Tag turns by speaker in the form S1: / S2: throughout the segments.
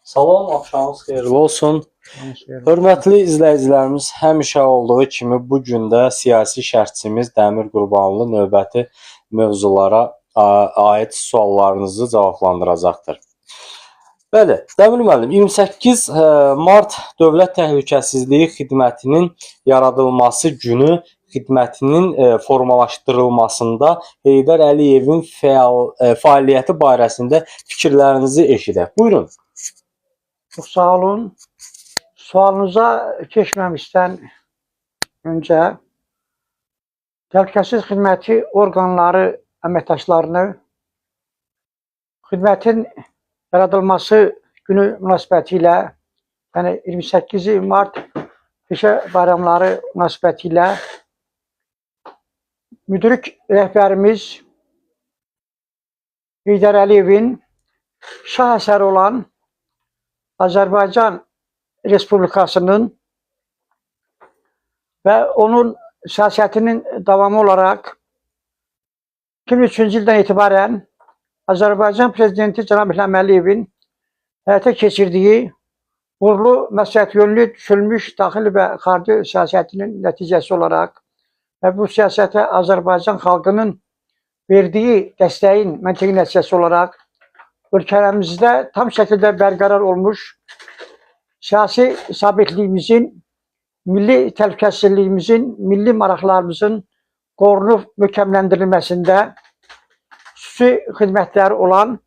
S1: Salam, axşamınız xeyirli olsun. Hörmətli izləyicilərimiz, həmişə olduğu kimi bu gün də siyasi şərhçimiz Dəmir Qurbanlı növbəti mövzulara aid suallarınızı cavablandıracaqdır. Bəli, Dəmir müəllim, 28 mart Dövlət Təhlükəsizliyi Xidmətinin yaradılması günü xidmətinin formalaşdırılmasında Heydər Əliyevin fəaliyyəti barəsində fikirlərinizi eşidək. Buyurun.
S2: Çox sağ olun. Sualınıza keçməmişdən öncə Təhlükəsizlik Xidməti orqanları əməkdaşlarını xidmətin yaradılması günü münasibətilə, yəni 28 mart peşə bayramları münasibətilə müdrik rəhbərimiz Heydər Əliyevin şah əsəri olan Azərbaycan Respublikasının və onun siyasətinin davamı olaraq 2003-cü ildən etibarən Azərbaycan Prezidenti cənab İlham Əliyevin həyata keçirdiyi uğurlu məqsədyönlü düşünülmüş daxili və xarici siyasətinin nəticəsi olaraq və bu siyasətə Azərbaycan xalqının verdiyi dəstəyin məntiqi nəticəsi olaraq ölkəmizdə tam şəkildə bərqərar olmuş siyasi sabitliyimizin, milli təhlükəsizliyimizin, milli maraqlarımızın qorunub möhkəmləndirilməsində xüsusi xidmətləri olan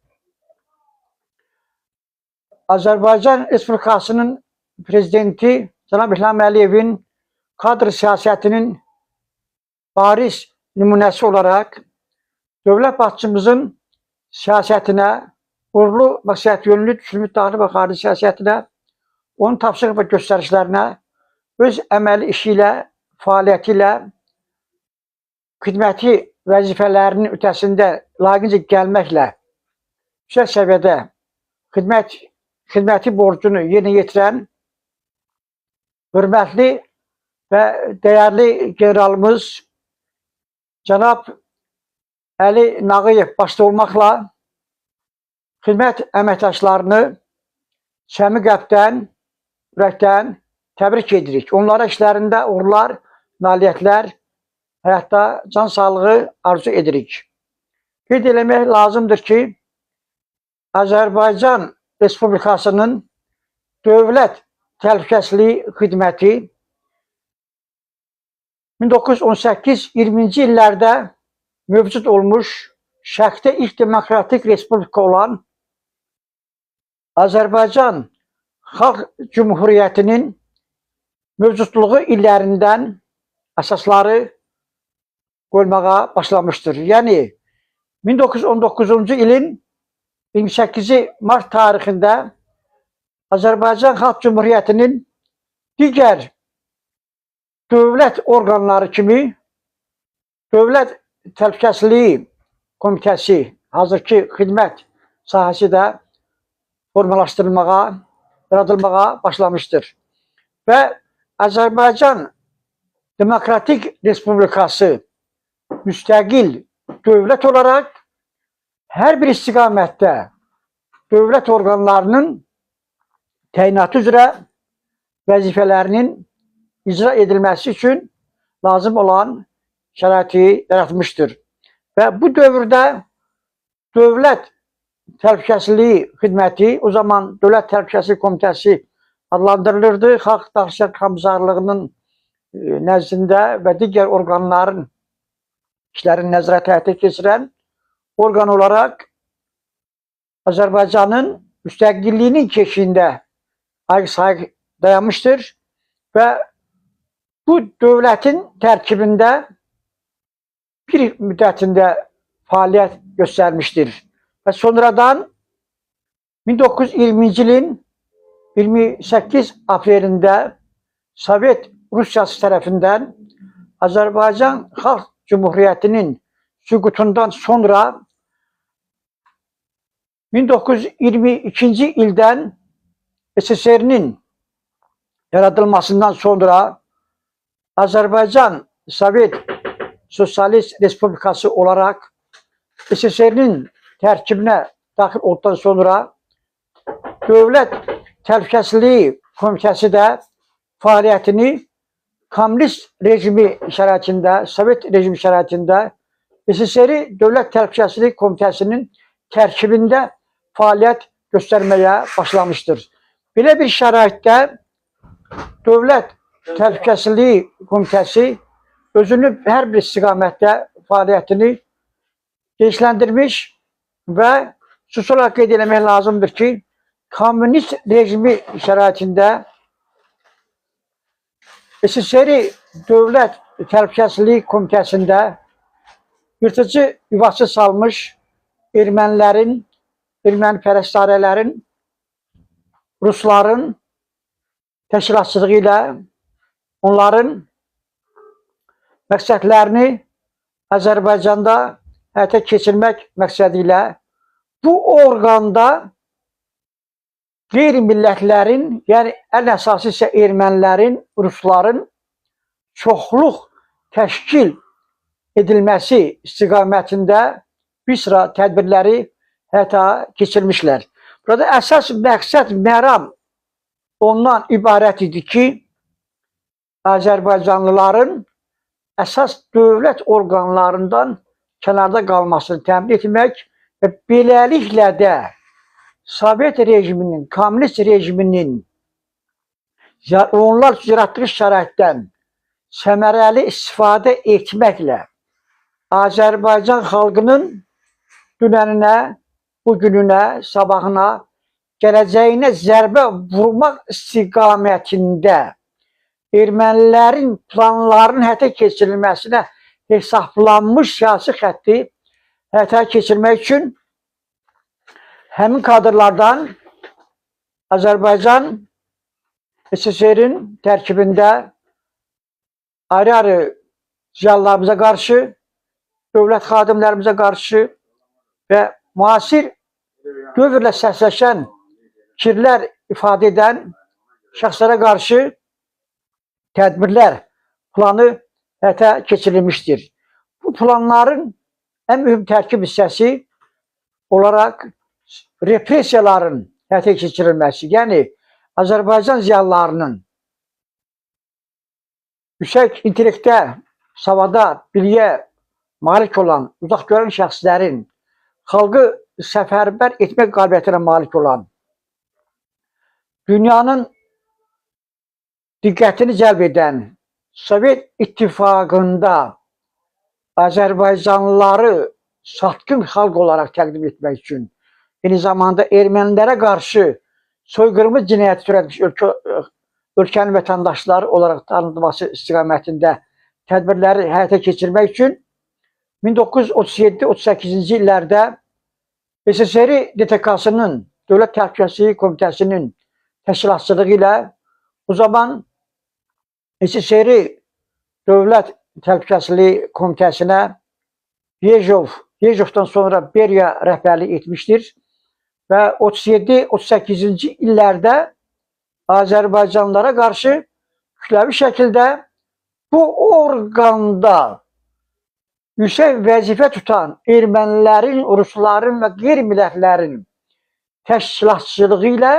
S2: Azərbaycan Respublikasının Prezidenti cənab İlham Əliyevin kadr siyasətinin bariz nümunəsi olaraq dövlət başçımızın siyasətinə, uğurlu məqsədyönlü düşünülmüş daxili və xarici siyasətinə, onun tapşırıq və göstərişlərinə öz əməli işi ilə, fəaliyyəti ilə xidməti vəzifələrinin ötəsində layiqincə gəlməklə yüksək səviyyədə xidməti borcunu yerinə yetirən hörmətli və dəyərli generalımız cənab Əli Nağıyev başda olmaqla xidmət əməkdaşlarını səmimi qəlbdən, ürəkdən təbrik edirik. Onlara işlərində uğurlar, nailiyyətlər, həyatda can sağlığı arzu edirik. Qeyd eləmək lazımdır ki, Azərbaycan Respublikasının Dövlət Təhlükəsizliyi Xidməti 1918-20-ci illərdə mövcud olmuş Şərqdə ilk demokratik respublika olan Azərbaycan Xalq Cümhuriyyətinin mövcudluğu illərindən əsasları qoymağa başlamışdır. Yəni 1919-cu ilin 28 mart tarixində Azərbaycan Xalq Cümhuriyyətinin digər dövlət orqanları kimi Dövlət Təhlükəsizliyi Komitəsi, hazırki xidmət sahəsi də formalaşdırılmağa, yaradılmağa başlamışdır. Və Azərbaycan Demokratik Respublikası müstəqil dövlət olaraq hər bir istiqamətdə dövlət orqanlarının təyinatı üzrə vəzifələrinin icra edilməsi üçün lazım olan şəraiti yaratmışdır. Və bu dövrdə Dövlət Təhlükəsizliyi Xidməti, o zaman Dövlət Təhlükəsizlik Komitəsi adlandırılırdı. Xalq Daxili Komissarlığının nəzdində və digər orqanların işlərini nəzarət həyata keçirən orqan olaraq Azərbaycanın müstəqilliyinin keşiyində ayıq-sayıq dayanmışdır və bu dövlətin tərkibində bir müddətində fəaliyyət göstərmişdir. Və sonradan 1920-ci ilin 28 aprelində Sovet Rusiyası tərəfindən Azərbaycan Xalq Cümhuriyyətinin süqutundan sonra 1922-ci ildən SSR-nin yaradılmasından sonra Azərbaycan Sovet Sosialist Respublikası olaraq SSR-nin tərkibinə daxil olduqdan sonra Dövlət Təhlükəsizliyi Komitəsi də fəaliyyətini kommunist rejimi şəraitində, Sovet rejimi şəraitində SSR Dövlət Təhlükəsizliyi Komitəsinin tərkibində fəaliyyət göstərməyə başlamışdır. Belə bir şəraitdə Dövlət Təhlükəsizliyi Komitəsi özünü hər bir istiqamətdə fəaliyyətini genişləndirmiş və xüsusi olaraq qeyd eləmək lazımdır ki, kommunist rejimi şəraitində SSR Dövlət Təhlükəsizliyi Komitəsində yırtıcı yuvası salmış ermənilərin, erməni pərəstarələrin, rusların təşkilatçılığı ilə onların məqsədlərini Azərbaycanda həyata keçirmək məqsədi ilə bu orqanda qeyri-millətlərin, yəni ən əsası isə ermənilərin, rusların çoxluq təşkil edilməsi istiqamətində bir sıra tədbirləri həyata keçirmişlər. Burada əsas məqsəd, məram ondan ibarət idi ki, Azərbaycanlıların əsas dövlət orqanlarından kənarda qalmasını təmin etmək və beləliklə də Sovet rejiminin, kommunist rejiminin onlar yaratdığı şəraitdən səmərəli istifadə etməklə Azərbaycan xalqının dünəninə, bugününə, sabahına, gələcəyinə zərbə vurmaq istiqamətində ermənilərin planlarının həyata keçirilməsinə hesablanmış siyasi xətti həyata keçirmək üçün həmin kadrlardan Azərbaycan SSR-in tərkibində ayrı-ayrı ziyalılarımıza qarşı, dövlət xadimlərimizə qarşı və müasir dövrlə səsləşən fikirlər ifadə edən şəxslərə qarşı tədbirlər planı həyata keçirilmişdir. Bu planların ən mühüm tərkib hissəsi olaraq repressiyaların həyata keçirilməsi, yəni Azərbaycan ziyalılarının yüksək intellektə, savada, biliyə malik olan, uzaq görən şəxslərin xalqı səfərbər etmək qabiliyyətinə malik olan, dünyanın diqqətini cəlb edən Sovet İttifaqında Azərbaycanlıları satqın xalq olaraq təqdim etmək üçün, eyni zamanda ermənilərə qarşı soyqırımı cinayəti törətmiş ölkənin vətəndaşları olaraq tanınması istiqamətində tədbirləri həyata keçirmək üçün 1937-38-ci illərdə SSR DTK-sının, Dövlət Təhlükəsizliyi Komitəsinin təşkilatçılığı ilə o zaman SSR Dövlət Təhlükəsizliyi Komitəsinə Yejovdan sonra Beriya rəhbərlik etmişdir və 37-38-ci illərdə Azərbaycanlılara qarşı kütləvi şəkildə bu orqanda yüksək vəzifə tutan ermənilərin, rusların və qeyri-millətlərin təşkilatçılığı ilə,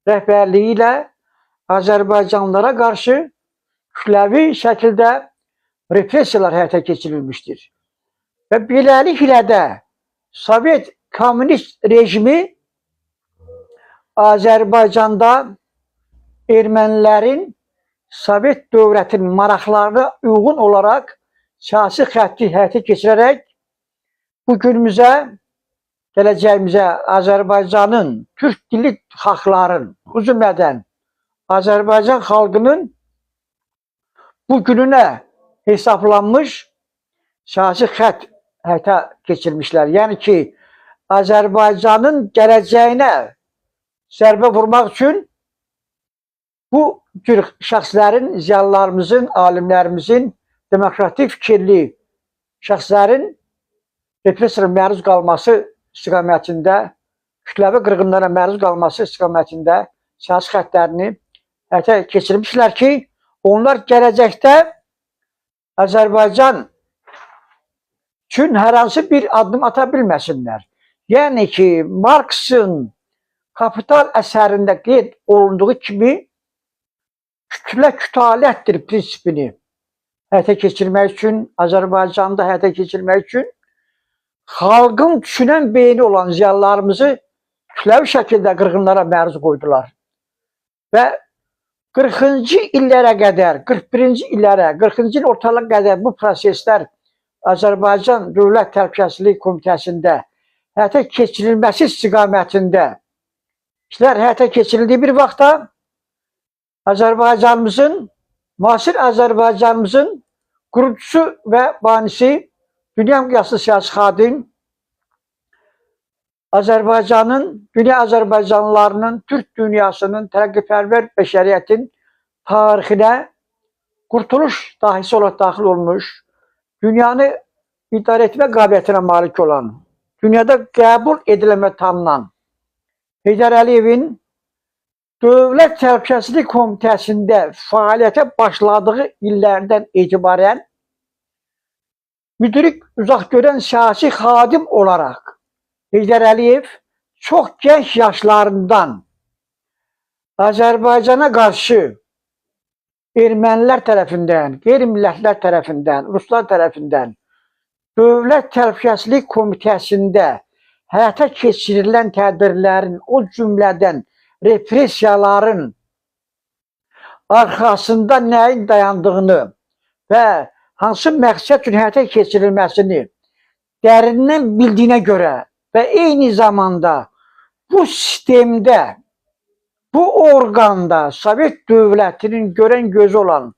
S2: rəhbərliyi ilə Azərbaycanlılara qarşı kütləvi şəkildə repressiyalar həyata keçirilmişdir. Və beləliklə də Sovet kommunist rejimi Azərbaycanda ermənilərin Sovet dövlətinin maraqlarına uyğun olaraq siyasi xətti həyata keçirərək bu günümüzə, gələcəyimizə Azərbaycanın, türk dilli xalqların, o cümlədən Azərbaycan xalqının bu gününə hesablanmış siyasi xətt həyata keçirmişlər. Yəni ki, Azərbaycanın gələcəyinə zərbə vurmaq üçün bu cür şəxslərin, ziyalılarımızın, alimlərimizin, demokratik fikirli şəxslərin repressiyaya məruz qalması istiqamətində, kütləvi qırğınlara məruz qalması istiqamətində siyasi xəttlərini həyata keçirmişlər ki, onlar gələcəkdə Azərbaycan üçün hər hansı bir addım ata bilməsinlər. Yəni ki, Marksın Kapital əsərində qeyd olunduğu kimi kütlə kütalətdir prinsipini həyata keçirmək üçün, Azərbaycanda həyata keçirmək üçün xalqın düşünən beyni olan ziyalılarımızı kütləvi şəkildə qırğınlara məruz qoydular. Və 40-cı illərə qədər, 41-ci illərə, 40-cı il ortalığa qədər bu proseslər Azərbaycan Dövlət Təhlükəsizlik Komitəsində həyata keçirilməsi istiqamətində işlər həyata keçirildiyi bir vaxtda Azərbaycanımızın, müasir Azərbaycanımızın qurucusu və banisi, dünya miqyaslı siyasi xadim, Azərbaycanın, dünya Azərbaycanlılarının, Türk dünyasının, tərəqqipərvər bəşəriyyətin tarixinə qurtuluş dahisi olaraq daxil olmuş, dünyanı idarə etmə qabiliyyətinə malik olan, dünyada qəbul edilən və tanınan Heydər Əliyevin Dövlət Təhlükəsizlik Komitəsində fəaliyyətə başladığı illərdən etibarən müdrik, uzaq görən siyasi xadim olaraq Heydər Əliyev çox gənc yaşlarından Azərbaycana qarşı ermənilər tərəfindən, qeyri-millətlər tərəfindən, ruslar tərəfindən Dövlət Təhlükəsizlik Komitəsində həyata keçirilən tədbirlərin, o cümlədən repressiyaların arxasında nəyin dayandığını və hansı məqsəd üçün həyata keçirilməsini dərindən bildiyinə görə və eyni zamanda bu sistemdə, bu orqanda Sovet dövlətinin görən gözü olan,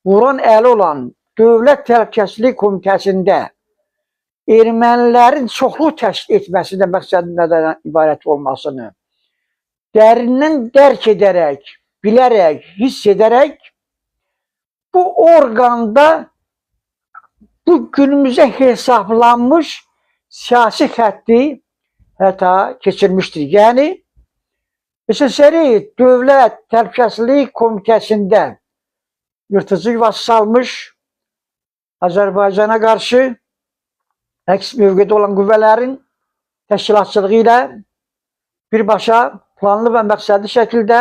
S2: vuran əli olan Dövlət Təhlükəsizlik Komitəsində ermənilərin çoxluq təşkil etməsində məqsədin nədən ibarət olmasını dərindən dərk edərək, bilərək, hiss edərək bu orqanda bu günümüzə hesablanmış siyasi xətti həyata keçirmişdir. Yəni SSR Dövlət Təhlükəsizlik Komitəsində yırtıcı yuvası salmış Azərbaycana qarşı əks mövqedə olan qüvvələrin təşkilatçılığı ilə birbaşa planlı və məqsədli şəkildə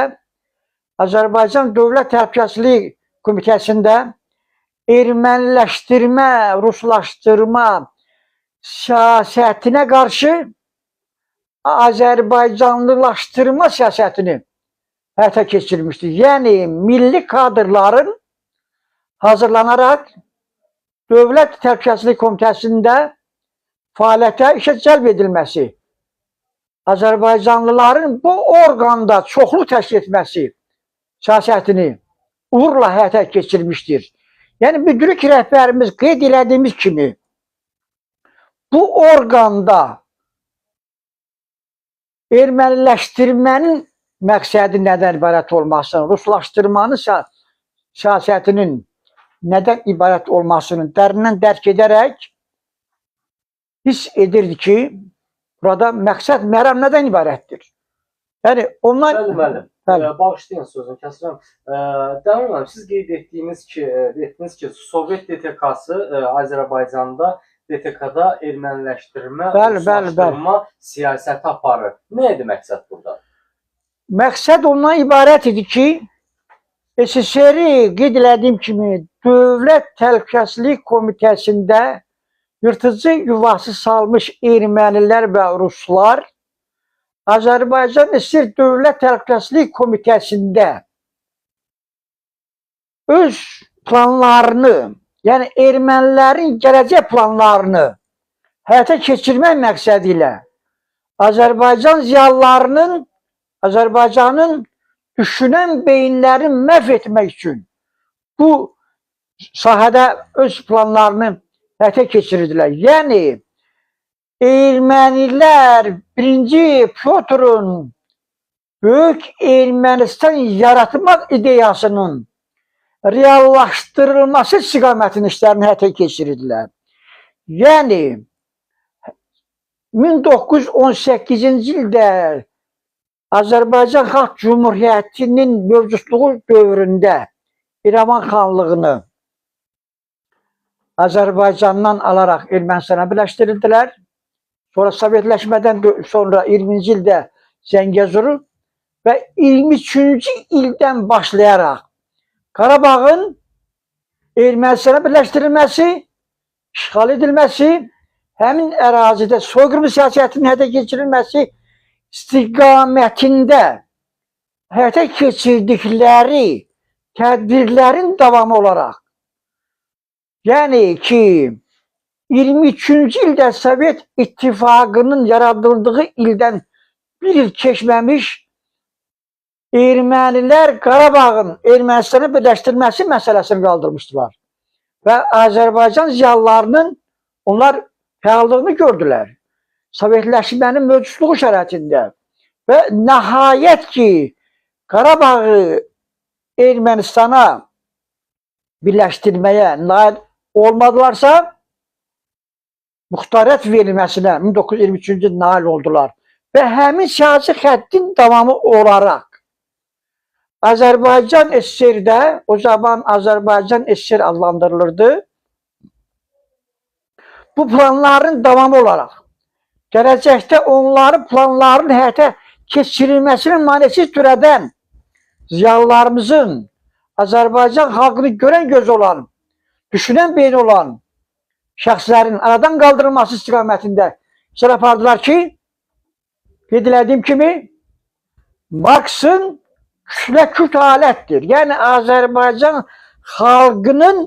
S2: Azərbaycan Dövlət Təhlükəsizlik Komitəsində erməniləşdirmə, ruslaşdırma siyasətinə qarşı Azərbaycanlılaşdırma siyasətini həyata keçirmişdir. Yəni milli kadrların hazırlanaraq Dövlət Təhlükəsizlik Komitəsində fəaliyyətə işə cəlb edilməsi, Azərbaycanlıların bu orqanda çoxluq təşkil etməsi siyasətini uğurla həyata keçirmişdir. Yəni müdrik rəhbərimiz qeyd elədiyimiz kimi bu orqanda erməniləşdirmənin məqsədi nədən ibarət olmasını, ruslaşdırmanın siyasətinin nədən ibarət olmasını dərindən dərk edərək hiss edirdi ki, burada məqsəd, məram nədən ibarətdir? Yəni onlar
S1: Bəli, müəllim.
S2: Bəli.
S1: Bağışlayın, sözünü kəsirəm. Dəmir müəllim, siz qeyd etdiyiniz ki, etdiniz ki, Sovet DTK-sı Azərbaycanda DTK-da erməniləşdirmə,
S2: Bəli, bəli, bəli.
S1: ruslaşdırma siyasəti aparır. Nə idi məqsəd burada?
S2: Məqsəd ondan ibarət idi ki, SSR qeyd elədiyim kimi Dövlət Təhlükəsizlik Komitəsində yırtıcı yuvası salmış ermənilər və ruslar Azərbaycan SSR Dövlət Təhlükəsizlik Komitəsində öz planlarını, yəni ermənilərin gələcək planlarını həyata keçirmək məqsədi ilə Azərbaycan ziyalılarının, Azərbaycanın düşünən beyinlərini məhv etmək üçün bu sahədə öz planlarını həyata keçirirdilər. Yəni ermənilər 1-ci Pyotrun Böyük Ermənistan yaratmaq ideyasının reallaşdırılması istiqamətinin işlərini həyata keçirirdilər. Yəni 1918-ci ildə Azərbaycan Xalq Cümhuriyyətinin mövcudluğu dövründə İrəvan xanlığını Azərbaycandan alaraq Ermənistana birləşdirildilər. Sonra Sovetləşmədən sonra 20-ci ildə Zəngəzuru və 23-cü ildən başlayaraq Qarabağın Ermənistana birləşdirilməsi, işğal edilməsi, həmin ərazidə soyqırımı siyasətinin həyata keçirilməsi istiqamətində həyata keçirdikləri tədbirlərin davamı olaraq, yəni ki, 23-cü ildə Sovet İttifaqının yaradıldığı ildən bir il keçməmiş ermənilər Qarabağın Ermənistana birləşdirilməsi məsələsini qaldırmışdılar. Və Azərbaycan ziyalılarının onlar fəallığını gördülər. Sovetləşmənin mövcudluğu şəraitində və nəhayət ki, Qarabağı Ermənistana birləşdirməyə nail olmadılarsa, muxtariyyət verilməsinə 1923-cü ildə nail oldular. Və həmin siyasi xəttin davamı olaraq Azərbaycan SSR-də, o zaman Azərbaycan SSR adlandırılırdı. Bu planların davamı olaraq gələcəkdə onların planların həyata keçirilməsinin manesiz törədən ziyalılarımızın, Azərbaycan xalqını görən göz olan, düşünən beyni olan şəxslərin aradan qaldırılması istiqamətində işlər apardılar ki, qeyd elədiyim kimi Marksın kütlə kürt alətdir. Yəni Azərbaycan xalqının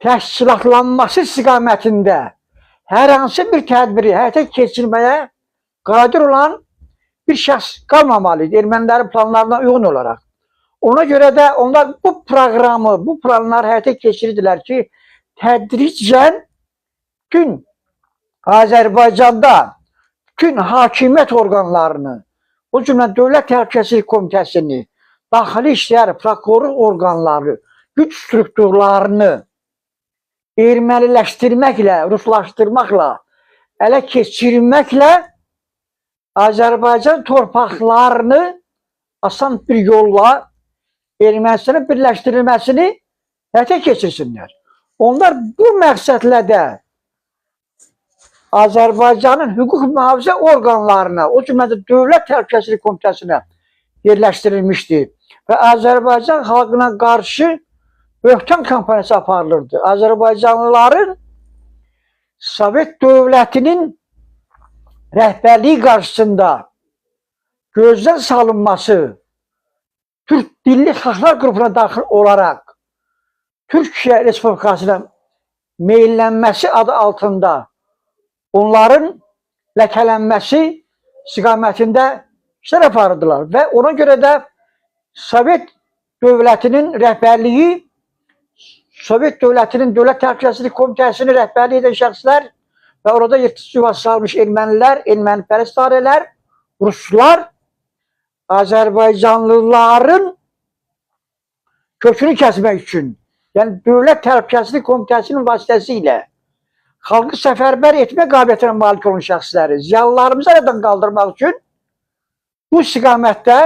S2: təşkilatlanması istiqamətində hər hansı bir tədbiri həyata keçirməyə qadir olan bir şəxs qalmamalı idi ermənilərin planlarına uyğun olaraq. Ona görə də onlar bu proqramı, bu planları həyata keçirirdilər ki, tədricən bütün Azərbaycanda bütün hakimiyyət orqanlarını, o cümlə Dövlət Təhlükəsizlik Komitəsini, daxili işlər, prokurorluq orqanları, güc strukturlarını erməniləşdirməklə, ruslaşdırmaqla, ələ keçirməklə Azərbaycan torpaqlarını asan bir yolla Ermənistanın birləşdirilməsini həyata keçirsinlər. Onlar bu məqsədlə də Azərbaycanın hüquq mühafizə orqanlarına, o cümlədən Dövlət Təhlükəsizlik Komitəsinə yerləşdirilmişdi və Azərbaycan xalqına qarşı böhtan kampaniyası aparılırdı. Azərbaycanlıların Sovet dövlətinin rəhbərliyi qarşısında gözdən salınması, Türk dilli xalqlar qrupuna daxil olaraq Türkiyə Respublikasına meyllənməsi adı altında onların ləkələnməsi istiqamətində işlər aparırdılar və ona görə də Sovet dövlətinin rəhbərliyi, Sovet dövlətinin Dövlət Təhlükəsizlik Komitəsini rəhbərlik edən şəxslər və orada yırtıcı yuvası salmış ermənilər, ermənipərəst dairələr, ruslar Azərbaycanlıların kökünü kəsmək üçün, yəni Dövlət Təhlükəsizlik Komitəsinin vasitəsilə xalqı səfərbər etmə qabiliyyətinə malik olan şəxsləri ziyalılarımızı aradan qaldırmaq üçün bu istiqamətdə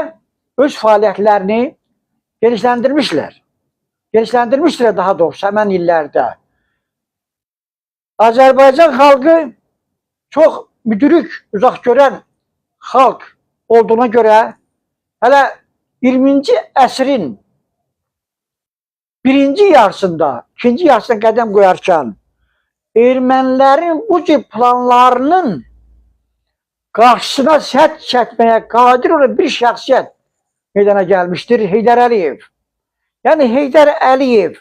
S2: öz fəaliyyətlərini genişləndirmişlər. Genişləndirmişlər daha doğrusu həmən illərdə. Azərbaycan xalqı çox müdrik, uzaq görən xalq olduğuna görə hələ 20-ci əsrin birinci yarısında, ikinci yarısına qədəm qoyarkən ermənilərin bu cür planlarının qarşısına sədd çəkməyə qadir olan bir şəxsiyyət meydana gəlmişdir, Heydər Əliyev. Yəni Heydər Əliyev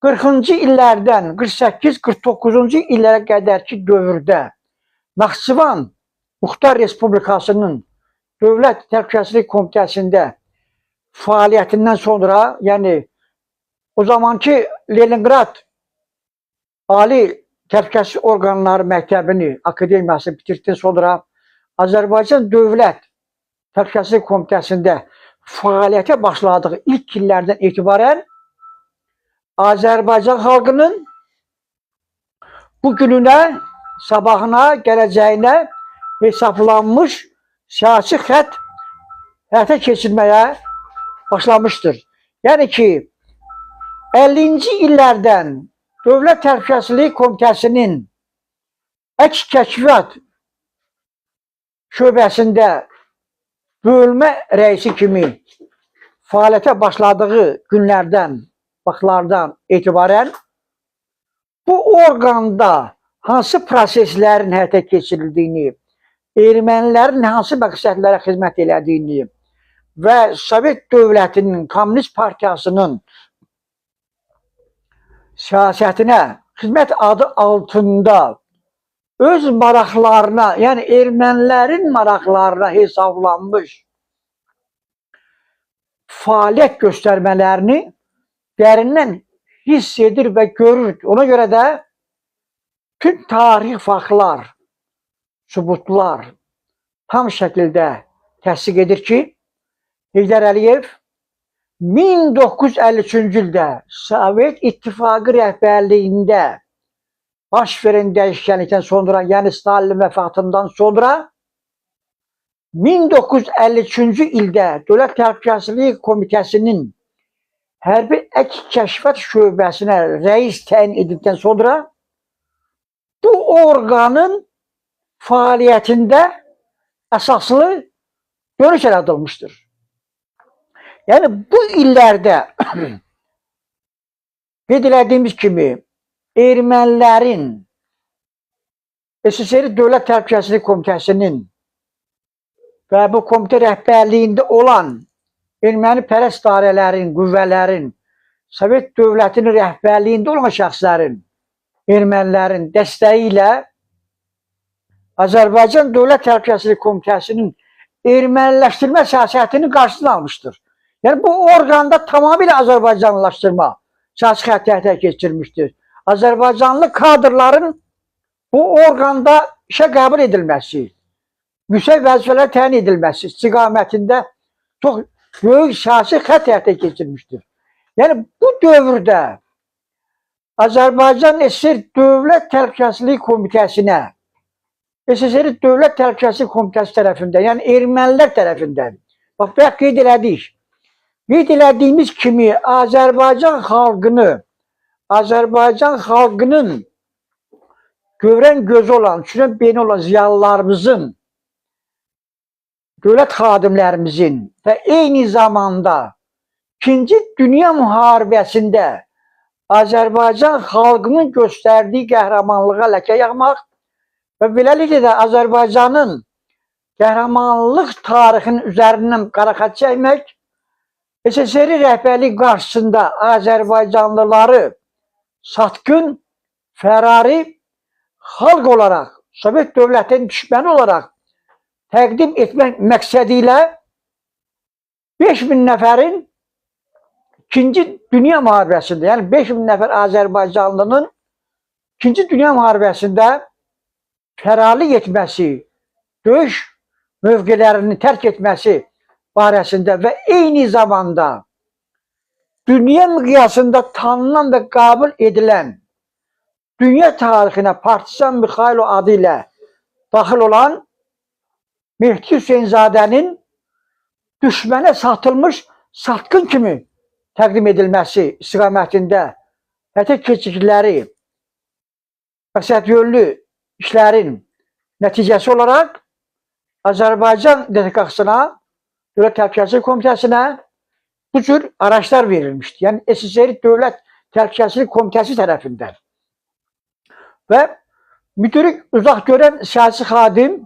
S2: 40-cı illərdən 48-49-cu illərə qədərki dövrdə Naxçıvan Muxtar Respublikasının Dövlət Təhlükəsizlik Komitəsində fəaliyyətindən sonra, yəni o zamanki Leningrad Ali Təhlükəsizlik Orqanları Məktəbini, akademiyasını bitirdikdən sonra Azərbaycan Dövlət Təhlükəsizlik Komitəsində fəaliyyətə başladığı ilk illərdən etibarən Azərbaycan xalqının bu gününə, sabahına, gələcəyinə hesablanmış siyasi xətt həyata keçirməyə başlamışdır. Yəni ki, 50-ci illərdən Dövlət Təhlükəsizlik Komitəsinin əks kəşfiyyat şöbəsində bölmə rəisi kimi fəaliyyətə başladığı günlərdən, vaxtlardan etibarən bu orqanda hansı proseslərin həyata keçirildiyini, ermənilərin hansı məqsədlərə xidmət elədiyini və Sovet dövlətinin, Komünist Partiyasının siyasətinə xidmət adı altında öz maraqlarına, yəni ermənilərin maraqlarına hesablanmış fəaliyyət göstərmələrini dərindən hiss edir və görür. Ona görə də tüm tarix faktlar, sübutlar tam şəkildə təsdiq edir ki, Heydər Əliyev 1953-cü ildə Sovet İttifaqı rəhbərliyində baş verən dəyişkənlikdən sonra, yəni Stalin vəfatından sonra 1953-cü ildə Dövlət Təhlükəsizlik Komitəsinin Hərbi Əks Kəşfiyyat şöbəsinə rəis təyin edildikdən sonra bu orqanın fəaliyyətində əsaslı dönüş yaradılmışdır. Yəni bu illərdə qeyd elədiyimiz kimi ermənilərin SSR Dövlət Təhlükəsizlik Komitəsinin və bu komitə rəhbərliyində olan erməni pərəst dairələrin, qüvvələrin, Sovet dövlətinin rəhbərliyində olan şəxslərin, ermənilərin dəstəyi ilə Azərbaycan Dövlət Təhlükəsizlik Komitəsinin erməniləşdirmə siyasətinin qarşısını almışdır. Yəni bu orqanda tamamilə Azərbaycanlılaşdırma siyasi xətti həyata keçirmişdir. Azərbaycanlı kadrların bu orqanda işə qəbul edilməsi, yüksək vəzifələrə təyin edilməsi istiqamətində çox böyük siyasi xətt həyata keçirmişdir. Yəni bu dövrdə Azərbaycan SSR Dövlət Təhlükəsizlik Komitəsinə SSR Dövlət Təhlükəsizlik Komitəsi tərəfindən, yəni ermənilər tərəfindən, bax, bayaq qeyd elədik. Qeyd elədiyimiz kimi Azərbaycan xalqını, Azərbaycan xalqının görən gözü olan, düşünən beyni olan ziyalılarımızın, dövlət xadimlərimizin və eyni zamanda İkinci Dünya Müharibəsində Azərbaycan xalqının göstərdiyi qəhrəmanlığa ləkə yağmaq və beləliklə də Azərbaycanın qəhrəmanlıq tarixinin üzərindən qara xətt çəkmək, SSR rəhbərliyi qarşısında Azərbaycanlıları satqın, fərari xalq olaraq, Sovet dövlətinin düşməni olaraq təqdim etmək məqsədi ilə 5000 nəfərin İkinci Dünya Müharibəsində, yəni 5000 nəfər Azərbaycanlının İkinci Dünya Müharibəsində fərarlı etməsi, döyüş mövqelərini tərk etməsi barəsində və eyni zamanda dünya miqyasında tanınan və qəbul edilən dünya tarixinə Partizan Mixailo adı ilə daxil olan Mehdi Hüseynzadənin düşmənə satılmış satqın kimi təqdim edilməsi istiqamətində həyata keçirdikləri məqsədyönlü işlərin nəticəsi olaraq Azərbaycan DTK-sına, Dövlət Təhlükəsizlik Komitəsinə bu cür araçlar verilmişdi. Yəni SSR Dövlət Təhlükəsizlik Komitəsi tərəfindən. Və müdrik, uzaq görən siyasi xadim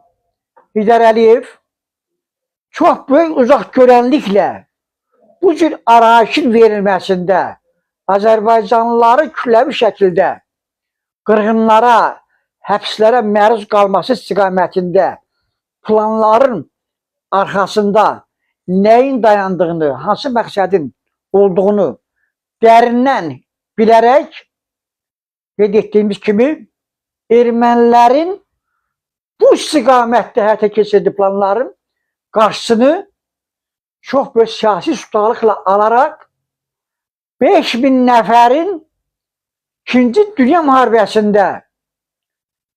S2: Heydər Əliyev çox böyük uzaq görənliklə bu cür arayışın verilməsində Azərbaycanlıları kütləvi şəkildə qırğınlara, həbslərə məruz qalması istiqamətində planların arxasında nəyin dayandığını, hansı məqsədin olduğunu dərindən bilərək qeyd etdiyimiz kimi ermənilərin bu istiqamətdə həyata keçirdiyi planların qarşısını çox böyük siyasi ustalıqla alaraq 5000 nəfərin İkinci Dünya Müharibəsində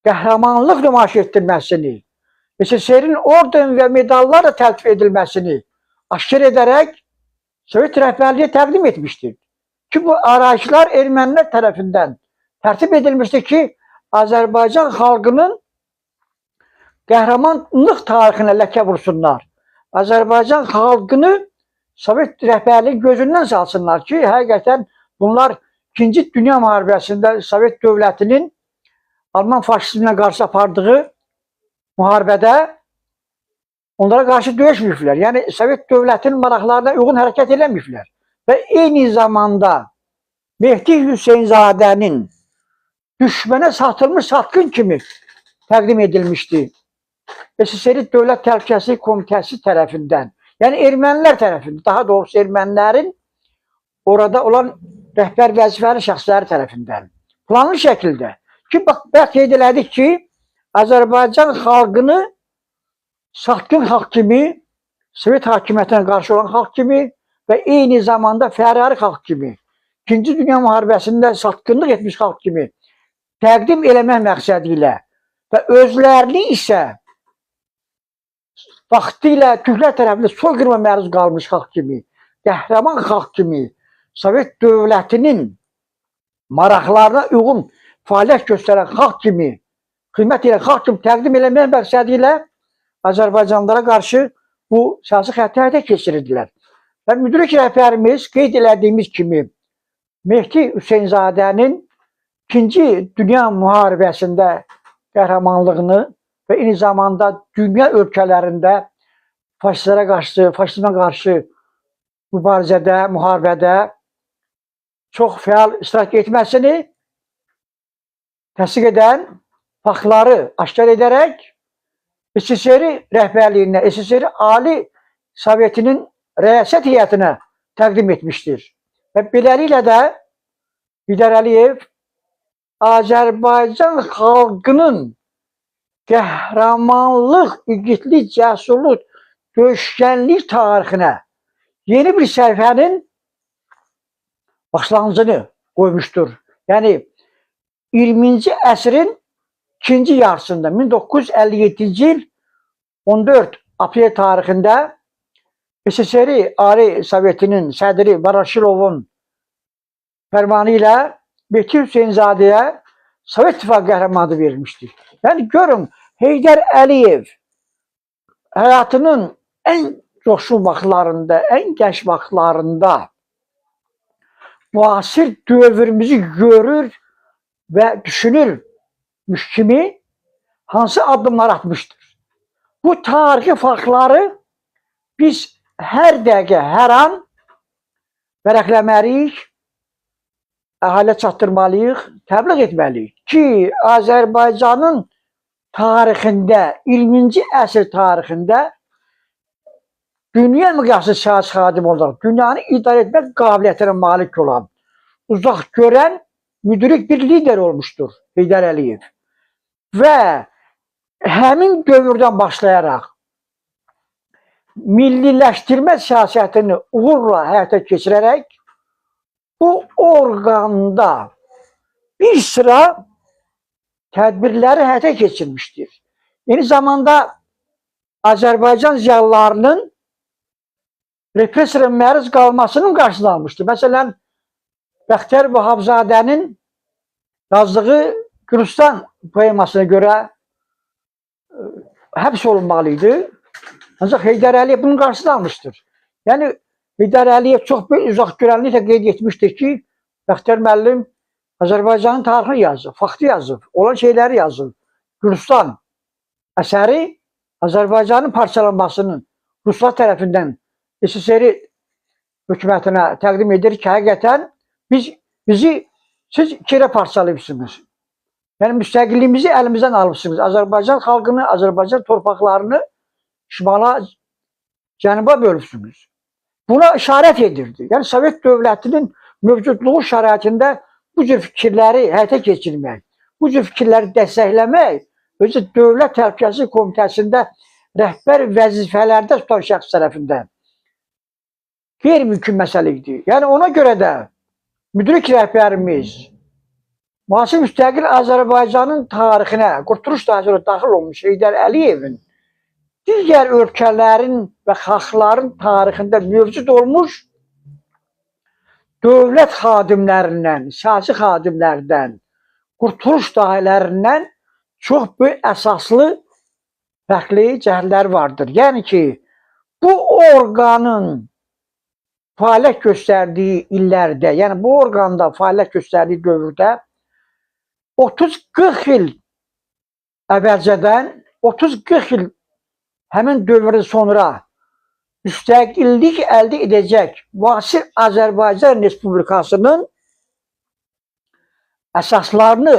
S2: qəhrəmanlıq nümayiş etdirməsini, SSR-in orden və medallarla təltif edilməsini aşkar edərək Sovet rəhbərliyə təqdim etmişdir. Ki bu arayışlar ermənilər tərəfindən tərtib edilmişdir ki, Azərbaycan xalqının qəhrəmanlıq tarixinə ləkə vursunlar. Azərbaycan xalqını Sovet rəhbərliyi gözündən salsınlar ki, həqiqətən bunlar İkinci Dünya Müharibəsində Sovet dövlətinin Alman faşizminə qarşı apardığı müharibədə onlara qarşı döyüşməyiblər. Yəni Sovet dövlətinin maraqlarına uyğun hərəkət eləməyiblər. Və eyni zamanda Mehdi Hüseynzadənin düşmənə satılmış satqın kimi təqdim edilmişdi. SSR Dövlət Təhlükəsizlik Komitəsi tərəfindən, yəni ermənilər tərəfindən, daha doğrusu ermənilərin orada olan rəhbər vəzifəli şəxsləri tərəfindən planlı şəkildə ki, bax, bayaq qeyd elədik ki, Azərbaycan xalqını satqın xalq kimi, Sovet hakimiyyətinə qarşı olan xalq kimi və eyni zamanda fərari xalq kimi, İkinci Dünya Müharibəsində satqınlıq etmiş xalq kimi təqdim eləmək məqsədi ilə və özlərini isə vaxtilə türklər tərəfindən soyqırıma məruz qalmış xalq kimi, qəhrəman xalq kimi, Sovet dövlətinin maraqlarına uyğun fəaliyyət göstərən xalq kimi, xidmət edən xalq kimi təqdim eləmək məqsədi ilə Azərbaycanlılara qarşı bu siyasi xətti həyata keçirirdilər. Və müdrik rəhbərimiz qeyd elədiyimiz kimi Mehdi Hüseynzadənin İkinci Dünya Müharibəsində qəhrəmanlığını və eyni zamanda dünya ölkələrində faşistlərə qarşı, faşizmə qarşı mübarizədə, müharibədə çox fəal iştirak etməsini təsdiq edən faktları aşkar edərək SSR rəhbərliyinə, SSR Ali Sovetinin rəyasət heyətinə təqdim etmişdir. Və beləliklə də Heydər Əliyev Azərbaycan xalqının qəhrəmanlıq, igidlik, cəsurluq, döyüşkənlik tarixinə yeni bir səhifənin başlanğıcını qoymuşdur. Yəni 20-ci əsrin ikinci yarısında 1957-ci il 14 aprel tarixində SSR Ali Sovetinin sədri Voroşilovun fərmanı ilə Mehdi Hüseynzadəyə Sovet İttifaqı qəhrəmanı adı verilmişdir. Yəni görün, Heydər Əliyev həyatının ən coşqun vaxtlarında, ən gənc vaxtlarında müasir dövrümüzü görür və düşünürmüş kimi hansı addımlar atmışdır. Bu tarixi faktları biz hər dəqiqə, hər an vərəqləməliyik, əhaliyə çatdırmalıyıq, təbliğ etməliyik ki, Azərbaycanın tarixində, 20-ci əsr tarixində dünya miqyaslı siyasi xadim olaraq dünyanı idarə etmək qabiliyyətinə malik olan, uzaq görən müdrik bir lider olmuşdur Heydər Əliyev. Və həmin dövrdən başlayaraq milliləşdirmə siyasətini uğurla həyata keçirərək bu orqanda bir sıra tədbirləri həyata keçirmişdir. Eyni zamanda Azərbaycan ziyalılarının repressiyaya məruz qalmasının qarşısını almışdır. Məsələn, Bəxtiyar Vahabzadənin yazdığı Gürcistan poemasına görə həbs olunmalı idi. Ancaq Heydər Əliyev bunun qarşısını almışdır. Yəni Heydər Əliyev çox böyük uzaq görənliklə qeyd etmişdir ki, Bəxtiyar müəllim Azərbaycanın tarixini yazıb, faktı yazıb, olan şeyləri yazıb. Gürcistan əsəri Azərbaycanın parçalanmasının Ruslar tərəfindən SSR hökumətinə təqdim edir ki, həqiqətən bizi siz iki yerə parçalayıbsınız. Yəni müstəqilliyimizi əlimizdən alıbsınız. Azərbaycan xalqını, Azərbaycan torpaqlarını şimala, cənuba bölübsünüz. Buna işarət edirdi. Yəni Sovet dövlətinin mövcudluğu şəraitində bu cür fikirləri həyata keçirmək, bu cür fikirləri dəstəkləmək özü Dövlət Təhlükəsizlik Komitəsində rəhbər vəzifələrdə tutan şəxs tərəfindən qeyri-mümkün məsələ idi. Yəni ona görə də müdrik rəhbərimiz müasir müstəqil Azərbaycanın tarixinə, qurtuluş tarixinə daxil olmuş Heydər Əliyevin digər ölkələrin və xalqların tarixində mövcud olmuş dövlət xadimlərindən, siyasi xadimlərdən, qurtuluş dahilərindən çox böyük əsaslı fərqli cəhətləri vardır. Yəni ki, bu orqanın fəaliyyət göstərdiyi illərdə, yəni bu orqanda fəaliyyət göstərdiyi dövrdə 30-40 il əvvəlcədən, 30-40 il həmin dövrdən sonra müstəqillik əldə edəcək müasir Azərbaycan Respublikasının əsaslarını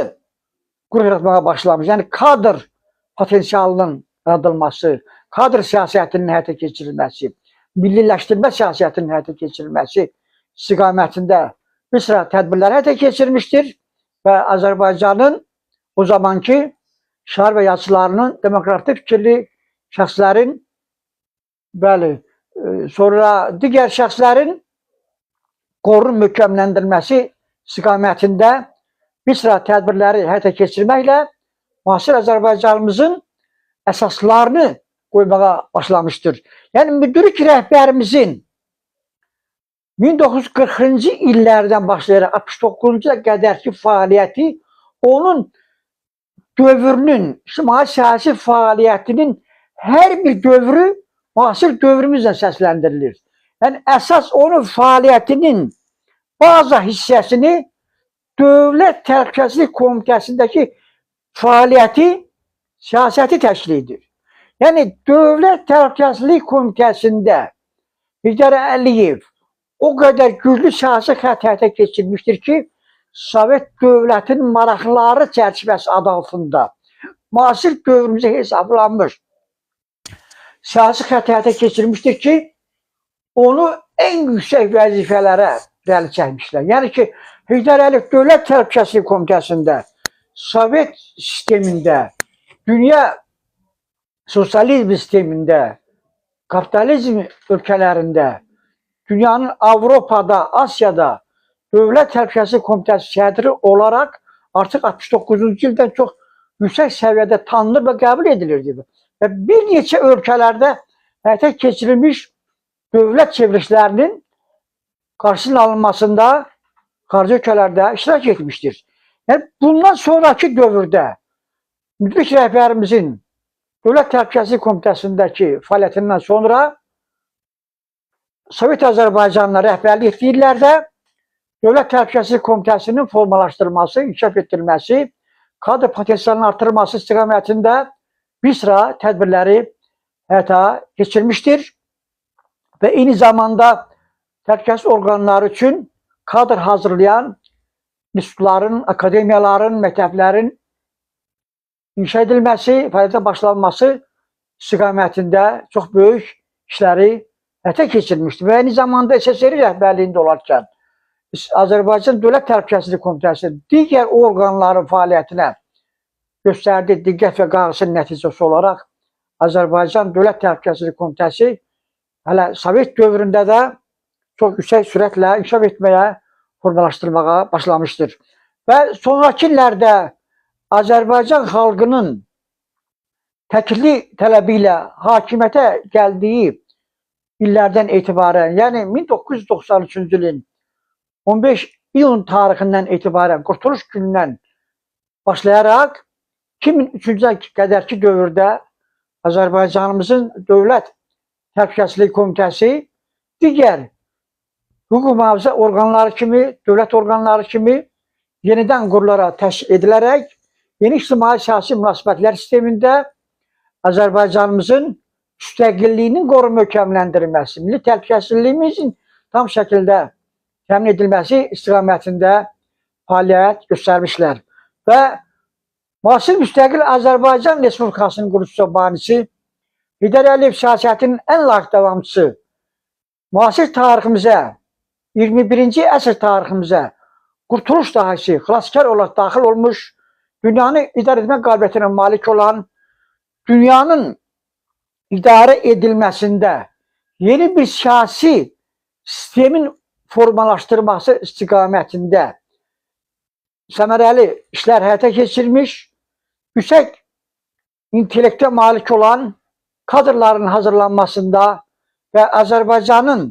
S2: qurub yaratmağa başlamış. Yəni kadr potensialının yaradılması, kadr siyasətinin həyata keçirilməsi, milliləşdirmə siyasətinin həyata keçirilməsi istiqamətində bir sıra tədbirlər həyata keçirmişdir və Azərbaycanın o zamanki şair və yazıçılarının, demokratik fikirli şəxslərin, bəli, sonra digər şəxslərin qorunun möhkəmləndirilməsi istiqamətində bir sıra tədbirləri həyata keçirməklə müasir Azərbaycanımızın əsaslarını qoymağa başlamışdır. Yəni müdrik rəhbərimizin 1940-cı illərdən başlayaraq 69-cu ilə qədərki fəaliyyəti onun dövrünün, ictimai siyasi fəaliyyətinin hər bir dövrü müasir dövrümüzlə səsləndirilir. Yəni əsas onun fəaliyyətinin bazı hissəsini Dövlət Təhlükəsizlik Komitəsindəki fəaliyyəti, siyasəti təşkil edir. Yəni Dövlət Təhlükəsizlik Komitəsində Heydər Əliyev o qədər güclü siyasi xətt həyata keçirmişdir ki, Sovet dövlətinin maraqları çərçivəsi adı altında müasir dövrümüzə hesablanmış siyasi xətt həyata keçirmişdir ki, onu ən yüksək vəzifələrə irəli çəkmişlər. Yəni ki, Heydər Əliyev Dövlət Təhlükəsizlik Komitəsində, Sovet sistemində, dünya sosializm sistemində, kapitalizm ölkələrində, dünyanın Avropada, Asiyada Dövlət Təhlükəsizlik Komitəsi sədri olaraq artıq 69-cu ildən çox yüksək səviyyədə tanınır və qəbul edilirdi. Və bir neçə ölkələrdə həyata keçirilmiş dövlət çevrilişlərinin qarşısının alınmasında xarici ölkələrdə iştirak etmişdir. Yəni bundan sonraki dövrdə müdrik rəhbərimizin Dövlət Təhlükəsizlik Komitəsindəki fəaliyyətindən sonra Sovet Azərbaycanına rəhbərlik etdiyi illərdə Dövlət Təhlükəsizlik Komitəsinin formalaşdırılması, inkişaf etdirilməsi, kadr potensialının artırılması istiqamətində bir sıra tədbirləri həyata keçirmişdir və eyni zamanda təhlükəsizlik orqanları üçün kadr hazırlayan institutların, akademiyaların, məktəblərin inşa edilməsi, fəaliyyətə başlanması istiqamətində çox böyük işləri həyata keçirmişdir. Və eyni zamanda SSR rəhbərliyində olarkən Azərbaycan Dövlət Təhlükəsizlik Komitəsi digər orqanların fəaliyyətinə göstərdiyi diqqət və qayğısının nəticəsi olaraq Azərbaycan Dövlət Təhlükəsizlik Komitəsi hələ Sovet dövründə də çox yüksək sürətlə inkişaf etməyə, formalaşdırmağa başlamışdır. Və sonrakı illərdə Azərbaycan xalqının təkli tələbi ilə hakimiyyətə gəldiyi illərdən etibarən, yəni 1993-cü ilin 15 iyun tarixindən etibarən, Qurtuluş günündən başlayaraq 2003-cü qədərki dövrdə Azərbaycanımızın Dövlət Təhlükəsizlik Komitəsi digər hüquq mühafizə orqanları kimi, dövlət orqanları kimi yenidən qurularaq təşkil edilərək yeni ictimai siyasi münasibətlər sistemində Azərbaycanımızın müstəqilliyinin qorunma möhkəmləndirilməsi, milli təhlükəsizliyimizin tam şəkildə təmin edilməsi istiqamətində fəaliyyət göstərmişlər. Və müasir müstəqil Azərbaycan Respublikasının qurucusu banisi Heydər Əliyev siyasətinin ən layiq davamçısı, müasir tariximizə, 21-ci əsr tariximizə qurtuluş dahisi, xilaskar olaraq daxil olmuş, dünyanı idarə etmə qabiliyyətinə malik olan, dünyanın idarə edilməsində yeni bir siyasi sistemin formalaşdırması istiqamətində səmərəli işlər həyata keçirmiş, yüksək intellektə malik olan kadrların hazırlanmasında və Azərbaycanın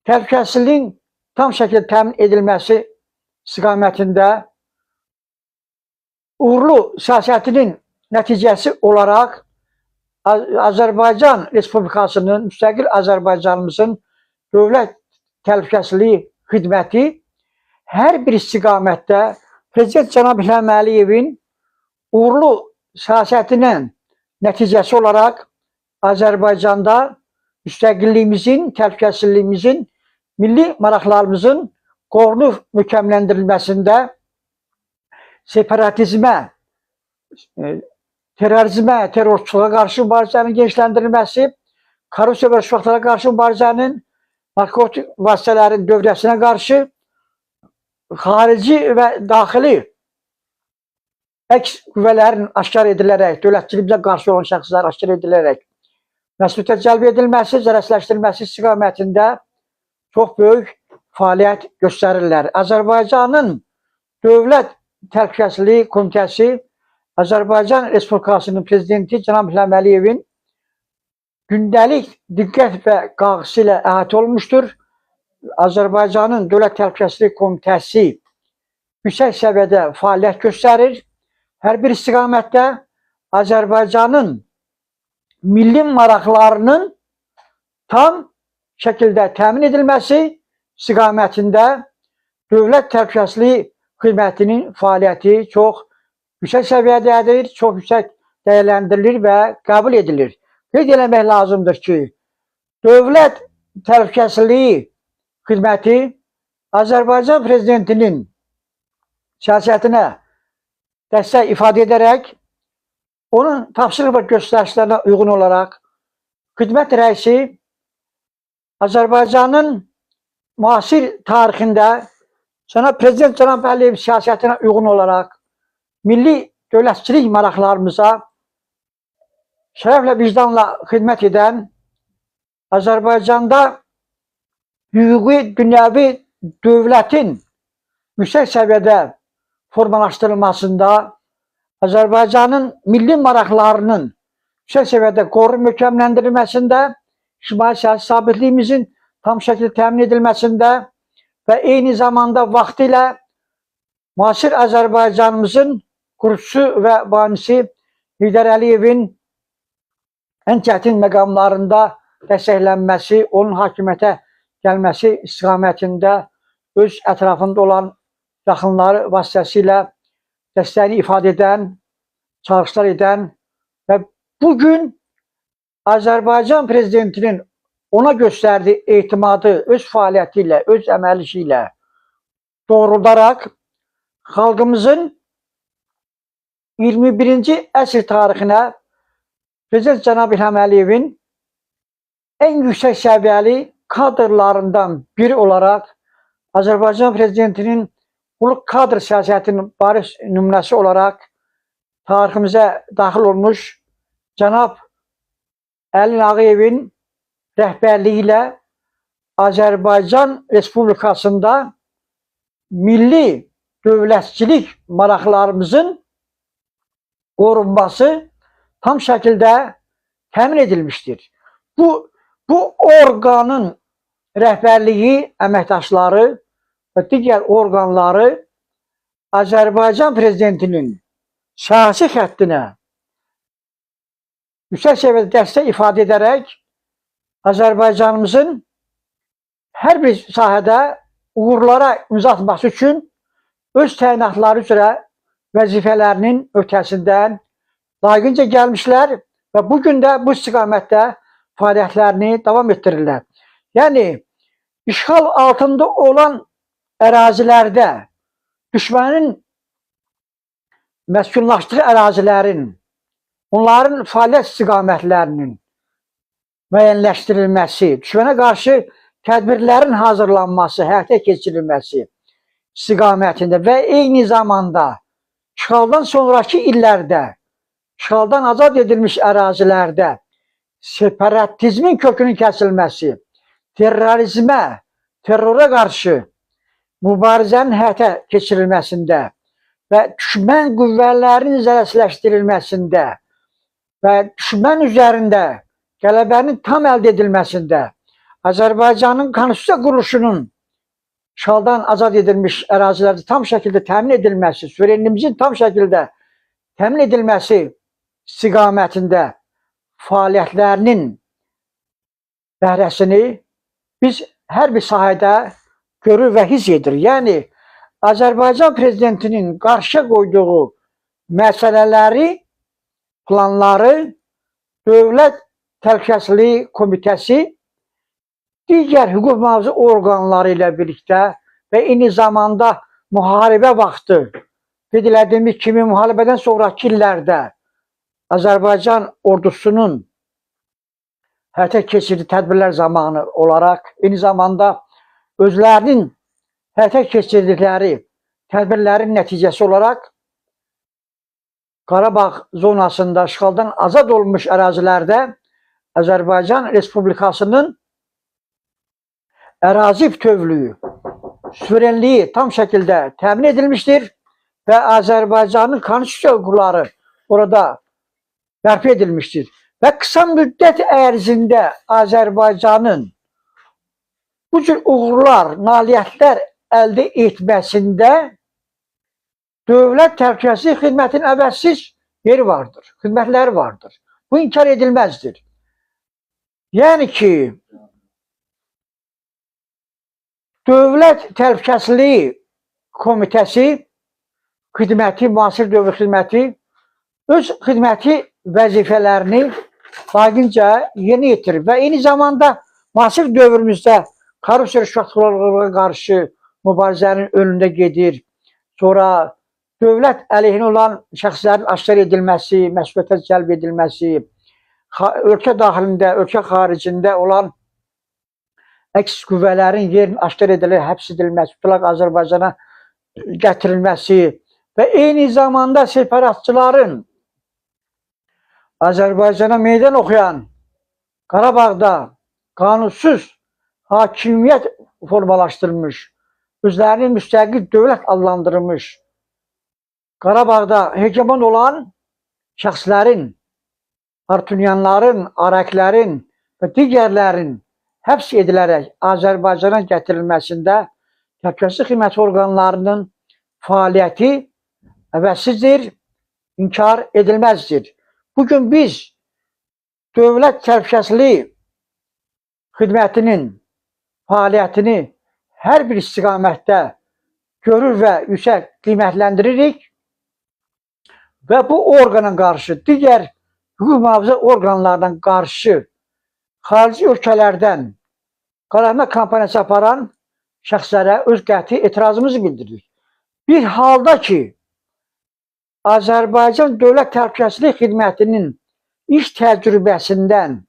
S2: təhlükəsizliyin tam şəkildə təmin edilməsi istiqamətində uğurlu siyasətinin nəticəsi olaraq Azərbaycan Respublikasının, müstəqil Azərbaycanımızın Dövlət Təhlükəsizliyi Xidməti hər bir istiqamətdə Prezident cənab İlham Əliyevin uğurlu siyasətinin nəticəsi olaraq Azərbaycanda müstəqilliyimizin, təhlükəsizliyimizin, milli maraqlarımızın qorunub möhkəmləndirilməsində separatizmə, terrorizmə, terrorçuluğa qarşı mübarizənin genişləndirilməsi, korrupsiya və rüşvətlərə qarşı mübarizənin, narkotik vasitələrin dövrəsinə qarşı xarici və daxili əks qüvvələrin aşkar edilərək, dövlətçiliyimizə qarşı olan şəxslər aşkar edilərək məsuliyyətə cəlb edilməsi, zərərsizləşdirilməsi istiqamətində çox böyük fəaliyyət göstərirlər. Azərbaycanın Dövlət Təhlükəsizliyi Komitəsi Azərbaycan Respublikasının Prezidenti cənab İlham Əliyevin gündəlik diqqət və qayğısı ilə əhatə olunmuşdur. Azərbaycanın Dövlət Təhlükəsizliyi Komitəsi yüksək səviyyədə fəaliyyət göstərir. Hər bir istiqamətdə Azərbaycanın milli maraqlarının tam şəkildə təmin edilməsi istiqamətində Dövlət Təhlükəsizliyi Xidmətinin fəaliyyəti çox yüksək səviyyədədir, çox yüksək dəyərləndirilir və qəbul edilir. Qeyd eləmək lazımdır ki, Dövlət Təhlükəsizliyi Xidməti Azərbaycan Prezidentinin siyasətinə dəstək ifadə edərək, onun tapşırıq və göstərişlərinə uyğun olaraq xidmət rəisi Azərbaycanın müasir tarixində cənab Prezident cənab Əliyev siyasətinə uyğun olaraq milli dövlətçilik maraqlarımıza şərəflə, vicdanla xidmət edən Azərbaycanda hüquqi, dünyəvi dövlətin yüksək səviyyədə formalaşdırılmasında Azərbaycanın milli maraqlarının yüksək səviyyədə qorunub möhkəmləndirilməsində, ictimai siyasi sabitliyimizin tam şəkildə təmin edilməsində və eyni zamanda vaxtilə müasir Azərbaycanımızın qurucusu və banisi Heydər Əliyevin ən çətin məqamlarında dəstəklənməsi, onun hakimiyyətə gəlməsi istiqamətində öz ətrafında olan yaxınları vasitəsilə dəstəyini ifadə edən, çağırışlar edən və bugün Azərbaycan Prezidentinin ona göstərdiyi etimadı öz fəaliyyəti ilə, öz əməl işi ilə doğruldaraq xalqımızın 21-ci əsr tarixinə Prezident cənab İlham Əliyevin ən yüksək səviyyəli kadrlarından biri olaraq Azərbaycan Prezidentinin qulluq kadr siyasətinin bariz nümunəsi olaraq tariximizə daxil olmuş cənab Əli Nağıyevin rəhbərliyi ilə Azərbaycan Respublikasında milli dövlətçilik maraqlarımızın qorunması tam şəkildə təmin edilmişdir. Bu orqanın rəhbərliyi, əməkdaşları və digər orqanları Azərbaycan Prezidentinin siyasi xəttinə yüksək səviyyədə dəstək ifadə edərək Azərbaycanımızın hər bir sahədə uğurlara imza atması üçün öz təyinatları üzrə vəzifələrinin öhdəsindən layiqincə gəlmişlər və bu gün də bu istiqamətdə fəaliyyətlərini davam etdirirlər. Yəni, işğal altında olan ərazilərdə düşmənin məskunlaşdığı ərazilərin, onların fəaliyyət istiqamətlərinin müəyyənləşdirilməsi, düşmənə qarşı tədbirlərin hazırlanması, həyata keçirilməsi istiqamətində və eyni zamanda işğaldan sonraki illərdə, işğaldan azad edilmiş ərazilərdə separatizmin kökünün kəsilməsi, terrorizmə, terrora qarşı mübarizənin həyata keçirilməsində və düşmən qüvvələrinin zərərsizləşdirilməsində və düşmən üzərində qələbənin tam əldə edilməsində Azərbaycanın konstitusiya quruluşunun işğaldan azad edilmiş ərazilərdə tam şəkildə təmin edilməsi, suverenliyimizin tam şəkildə təmin edilməsi istiqamətində fəaliyyətlərinin bəhrəsini biz hər bir sahədə görür və hiss edirik. Yəni Azərbaycan prezidentinin qarşıya qoyduğu məsələləri, planları Dövlət Təhlükəsizliyi Komitəsi digər hüquq mühafizə orqanları ilə birlikdə və eyni zamanda müharibə vaxtı qeyd elədiyimiz kimi müharibədən sonrakı illərdə Azərbaycan ordusunun həyata keçirdiyi tədbirlər zamanı olaraq, eyni zamanda özlərinin həyata keçirdikləri tədbirlərin nəticəsi olaraq Qarabağ zonasında işğaldan azad olmuş ərazilərdə Azərbaycan Respublikasının ərazi bütövlüyü, suverenliyi tam şəkildə təmin edilmişdir və Azərbaycanın konstitusiya hüquqları orada bərpa edilmişdir. Və qısa müddət ərzində Azərbaycanın bu cür uğurlar, nailiyyətlər əldə etməsində Dövlət Təhlükəsizlik Xidmətinin əvəzsiz yeri vardır, xidmətləri vardır. Bu inkar edilməzdir. Yəni ki, Dövlət Təhlükəsizliyi Komitəsi xidməti, müasir dövr xidməti öz xidməti vəzifələrini layiqincə yerinə yetirir və eyni zamanda müasir dövrümüzdə korrupsiya rüşvətxorluğa qarşı mübarizənin önündə gedir. Sonra dövlət əleyhinə olan şəxslərin aşkar edilməsi, məsuliyyətə cəlb edilməsi, ölkə daxilində, ölkə xaricində olan əks qüvvələrin yerin aşkar edilərək həbs edilməsi, tutularaq Azərbaycana gətirilməsi və eyni zamanda separatçıların Azərbaycana meydan oxuyan Qarabağda qanunsuz hakimiyyət formalaşdırmış, özlərini müstəqil dövlət adlandırmış, Qarabağda hegemon olan şəxslərin, Artunyanların, Araklərin və digərlərin həbs edilərək Azərbaycana gətirilməsində təhlükəsizlik xidməti orqanlarının fəaliyyəti əvəzsizdir, inkar edilməzdir. Bugün biz Dövlət Təhlükəsizliyi Xidmətinin fəaliyyətini hər bir istiqamətdə görür və yüksək qiymətləndiririk və bu orqana qarşı, digər hüquq mühafizə orqanlarına qarşı xarici ölkələrdən qaraltma kampaniyası aparan şəxslərə öz qəti etirazımızı bildiririk. Bir halda ki, Azərbaycan Dövlət Təhlükəsizlik Xidmətinin iş təcrübəsindən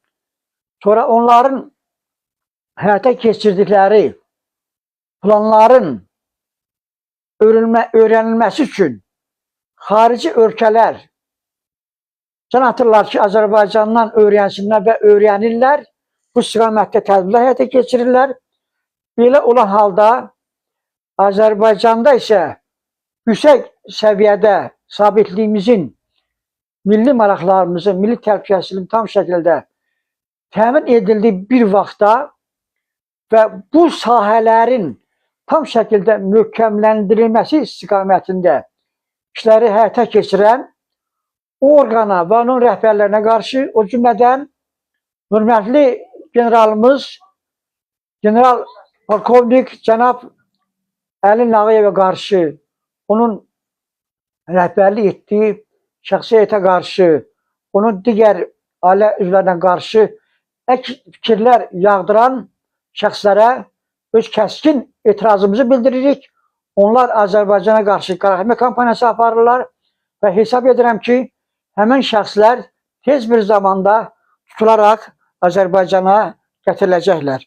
S2: sonra onların həyata keçirdikləri planların öyrənilməsi üçün xarici ölkələr can atırlar ki, Azərbaycandan öyrənsinlər və öyrənirlər. Bu istiqamətdə tədbirlər həyata keçirirlər. Belə olan halda Azərbaycanda isə yüksək səviyyədə sabitliyimizin, milli maraqlarımızın, milli təhlükəsizliyin tam şəkildə təmin edildiyi bir vaxtda və bu sahələrin tam şəkildə möhkəmləndirilməsi istiqamətində işləri həyata keçirən orqana və onun rəhbərlərinə qarşı, o cümlədən hörmətli generalımız, general polkovnik cənab Əli Nağıyevə qarşı, onun rəhbərlik etdiyi şəxsi heyətə qarşı, onun digər ailə üzvlərinə qarşı əks fikirlər yağdıran şəxslərə öz kəskin etirazımızı bildiririk. Onlar Azərbaycana qarşı qaraltma kampaniyası aparırlar və hesab edirəm ki, həmin şəxslər tez bir zamanda tutularaq Azərbaycana gətiriləcəklər.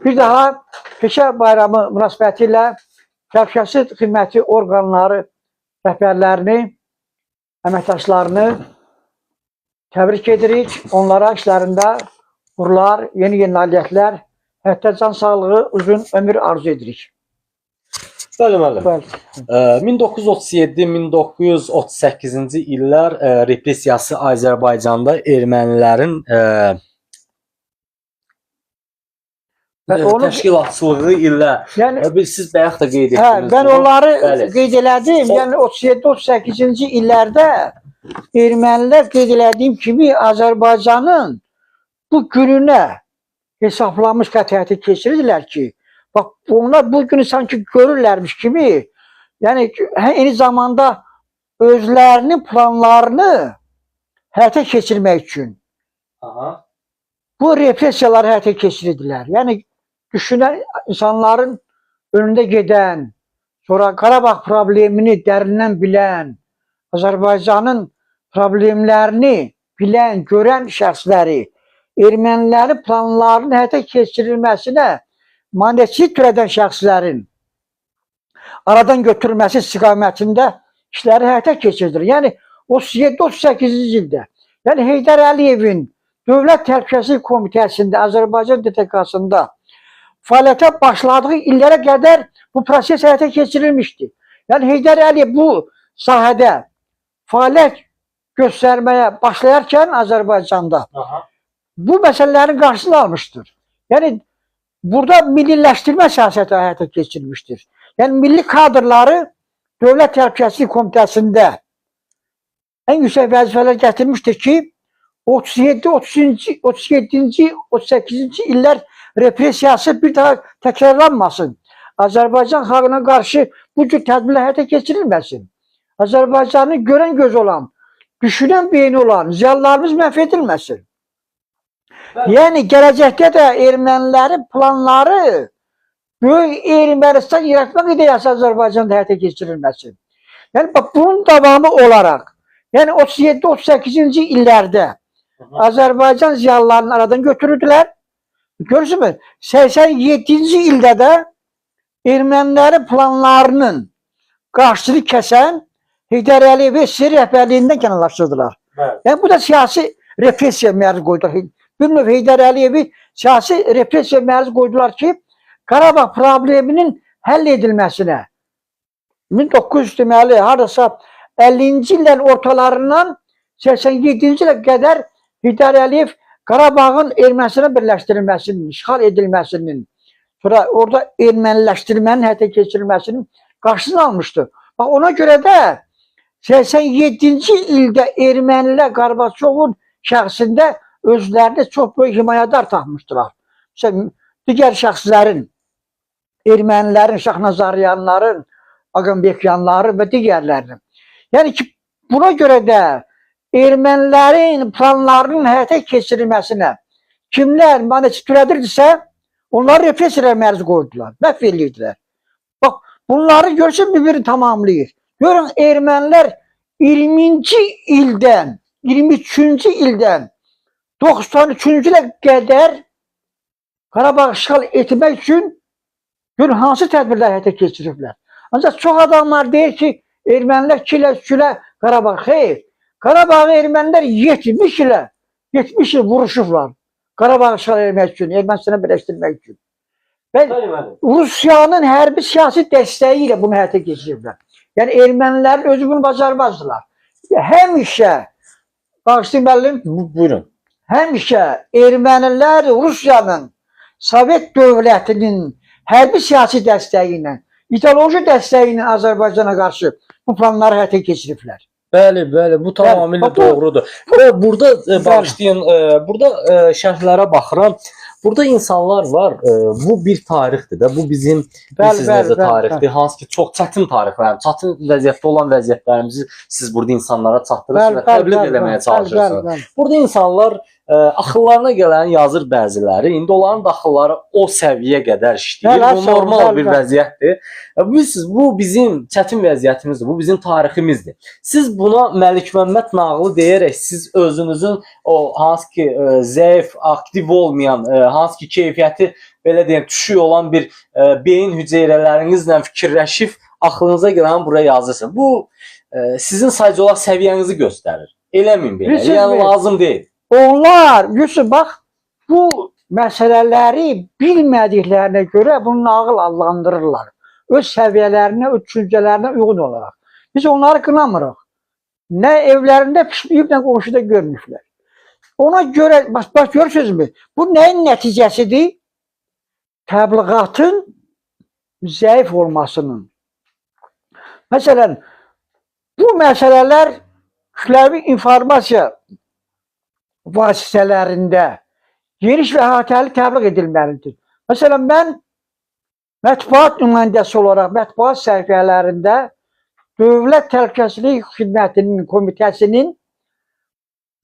S2: Bir daha Peşə Bayramı münasibətilə təhlükəsizlik xidməti orqanları rəhbərlərini, əməkdaşlarını təbrik edirik. Onlara işlərində uğurlar, yeni-yeni nailiyyətlər, hətta can sağlığı, uzun ömür arzu edirik.
S1: Bəli müəllim.
S2: Bəli.
S1: 1937-1938-ci illər repressiyası Azərbaycanda ermənilərin
S2: Onu,
S1: Təşkilatçılığı ilə
S2: yəni
S1: siz bayaq da qeyd
S2: hə,
S1: etdiniz.
S2: mən
S1: bunu.
S2: onları
S1: Bəli.
S2: qeyd elədim. Yəni 37-38-ci illərdə ermənilər qeyd elədiyim kimi Azərbaycanın bu gününə hesablanmış qətiyyəti keçirirdilər ki, bax onlar bu günü sanki görürlərmiş kimi, yəni eyni zamanda özlərinin planlarını həyata keçirmək üçün
S1: Aha.
S2: bu repressiyaları həyata keçirirdilər. Yəni düşünən insanların önündə gedən, sonra Qarabağ problemini dərindən bilən, Azərbaycanın problemlərini bilən, görən şəxsləri ermənilərin planlarının həyata keçirilməsinə maneçilik törədən şəxslərin aradan götürülməsi istiqamətində işləri həyata keçirilir. Yəni 37-38-ci ildə, yəni Heydər Əliyevin Dövlət Təhlükəsizlik Komitəsində, Azərbaycan DTK-sında fəaliyyətə başladığı illərə qədər bu proses həyata keçirilmişdi. Yəni Heydər Əliyev bu sahədə fəaliyyət göstərməyə başlayarkən Azərbaycanda
S1: Aha.
S2: bu məsələlərin qarşısını almışdır. Yəni burada milliləşdirmə siyasəti həyata keçirilmişdir. Yəni milli kadrları Dövlət Təhlükəsizlik Komitəsində ən yüksək vəzifələr gətirmişdir ki, 37, 30-cu, 37-ci, 38-ci illər repressiyası bir daha təkrarlanmasın. Azərbaycan xalqına qarşı bu cür tədbirlər həyata keçirilməsin. Azərbaycanı görən göz olan, düşünən beyni olan ziyalılarımız məhv edilməsin.
S1: Bəli.
S2: Yəni gələcəkdə də ermənilərin planları böyük Ermənistan yaratmaq ideyası Azərbaycanda həyata keçirilməsin. Yəni bax bunun davamı olaraq, yəni 37-38-ci illərdə Azərbaycan ziyalılarını aradan götürürdülər. Görürsünüzmü? 87-ci ildə də ermənilərin planlarının qarşısını kəsən Heydər Əliyevi SSR rəhbərliyindən kənarlaşdırdılar.
S1: Bəli.
S2: Yəni bu da siyasi repressiya məruz qoydular. Bir növ Heydər Əliyevi siyasi repressiya məruz qoydular ki, Qarabağ probleminin həll edilməsinə 1900 deməli hardasa 50-ci illərin ortalarından 87-ci ilə qədər Heydər Əliyev Qarabağın Ermənistana birləşdirilməsinin, işğal edilməsinin, sonra orada erməniləşdirmənin həyata keçirilməsinin qarşısını almışdı. Bax ona görə də 87-ci ildə ermənilər Qarbaçovun şəxsində özlərini çox böyük himayədar tapmışdılar. Məsələn, digər şəxslərin, ermənilərin, Şahnazaryanların, Ağambekyanların və digərlərinin. Yəni ki, buna görə də ermənilərin planlarının həyata keçirilməsinə kimlər maneçi törədirdisə, onları repressiyalara məruz qoydular, məhv edirdilər. Bax, bunları görsün bir-birini tamamlayır. Görün, ermənilər 20-ci ildən, 23-cü ildən 93-cü ilə qədər Qarabağ işğal etmək üçün görün hansı tədbirlər həyata keçiriblər. Ancaq çox adamlar deyir ki, ermənilər 2 ilə 3 ilə Qarabağ. Xeyr, Qarabağı ermənilər 70 ilə, 70 il vuruşublar. Qarabağı işğal etmək üçün, Ermənistana birləşdirmək üçün. Və
S1: Bəli, müəllim.
S2: Rusiyanın hərbi siyasi dəstəyi ilə bunu həyata keçiriblər. Yəni ermənilərin özü bunu bacarmazdılar. Həmişə, bağışlayın müəllim,
S1: Buyurun.
S2: həmişə ermənilər Rusiyanın, Sovet dövlətinin hərbi siyasi dəstəyi ilə, ideoloji dəstəyi ilə Azərbaycana qarşı bu planları həyata keçiriblər.
S1: Bəli, bəli, bu tamamilə
S2: Bəli, bu-
S1: doğrudur. Və burada
S2: Bəli.
S1: bağışlayın, burada şərhlərə baxıram. Burada insanlar var. Bu bir tarixdir də. Bu bizim
S2: Bəli,
S1: bilirsiniz
S2: bəli,
S1: necə
S2: bəli,
S1: tarixdir. Hansı ki çox çətin tarix var. Çətin vəziyyətdə olan vəziyyətlərimizi siz burada insanlara çatdırırsınız və təbliğ eləməyə çalışırsınız.
S2: Bəli, bəli.
S1: Burada insanlar axıllarına gələni yazır bəziləri. İndi onların da axılları o səviyyə qədər işləyir.
S2: Bəli,
S1: Bu
S2: sağ olun,
S1: normal
S2: bəli,
S1: bir
S2: bəli.
S1: vəziyyətdir. Bilirsiniz, bu bizim çətin vəziyyətimizdir. Bu bizim tariximizdir. Siz buna Məlik Məmməd nağılı deyərək siz özünüzün o hansı ki zəif, aktiv olmayan, hansı ki keyfiyyəti belə deyim, düşük olan bir beyin hüceyrələrinizlə fikirləşib axlınıza gələni buraya yazırsınız. Bu sizin sayıcı olaraq səviyyənizi göstərir. Eləməyin belə.
S2: Bilirsiniz
S1: Yəni
S2: mi?
S1: lazım deyil.
S2: Onlar, Yusuf bax, bu məsələləri bilmədiklərinə görə bunu nağıl adlandırırlar. Öz səviyyələrinə, öz düşüncələrinə uyğun olaraq. Biz onları qınamırıq. Nə evlərində pişməyib, nə qonşuda görmüşlər. Ona görə, bax, bax görürsünüzmü? Bu nəyin nəticəsidir? Təbliğatın zəif olmasının. Məsələn, bu məsələlər kütləvi informasiya vasitələrində geniş və əhatəli təbliğ edilməlidir. Məsələn, mən mətbuat nümayəndəsi olaraq mətbuat səhifələrində Dövlət Təhlükəsizlik Xidmətinin komitəsinin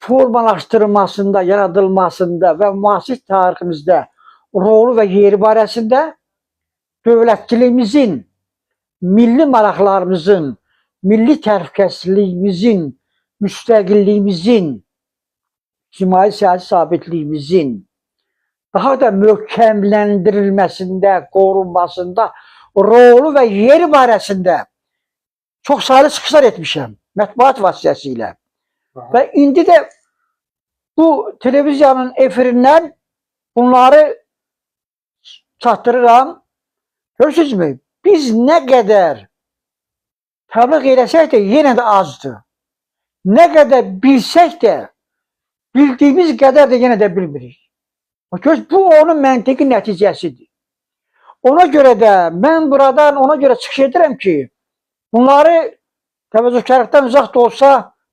S2: formalaşdırılmasında, yaradılmasında və müasir tariximizdə rolu və yeri barəsində dövlətçiliyimizin, milli maraqlarımızın, milli təhlükəsizliyimizin, müstəqilliyimizin, ictimai siyasi sabitliyimizin daha da möhkəmləndirilməsində, qorunmasında rolu və yeri barəsində çox saylı çıxışlar etmişəm mətbuat vasitəsilə. Və indi də bu televiziyanın efirindən bunları çatdırıram. Görürsünüzmü? Biz nə qədər təbliğ eləsək də yenə də azdır. Nə qədər bilsək də bildiyimiz qədər də yenə də bilmirik. Bax, bu onun məntiqi nəticəsidir. Ona görə də mən buradan ona görə çıxış edirəm ki, bunları təvəzzökarlıqdan uzaq da olsa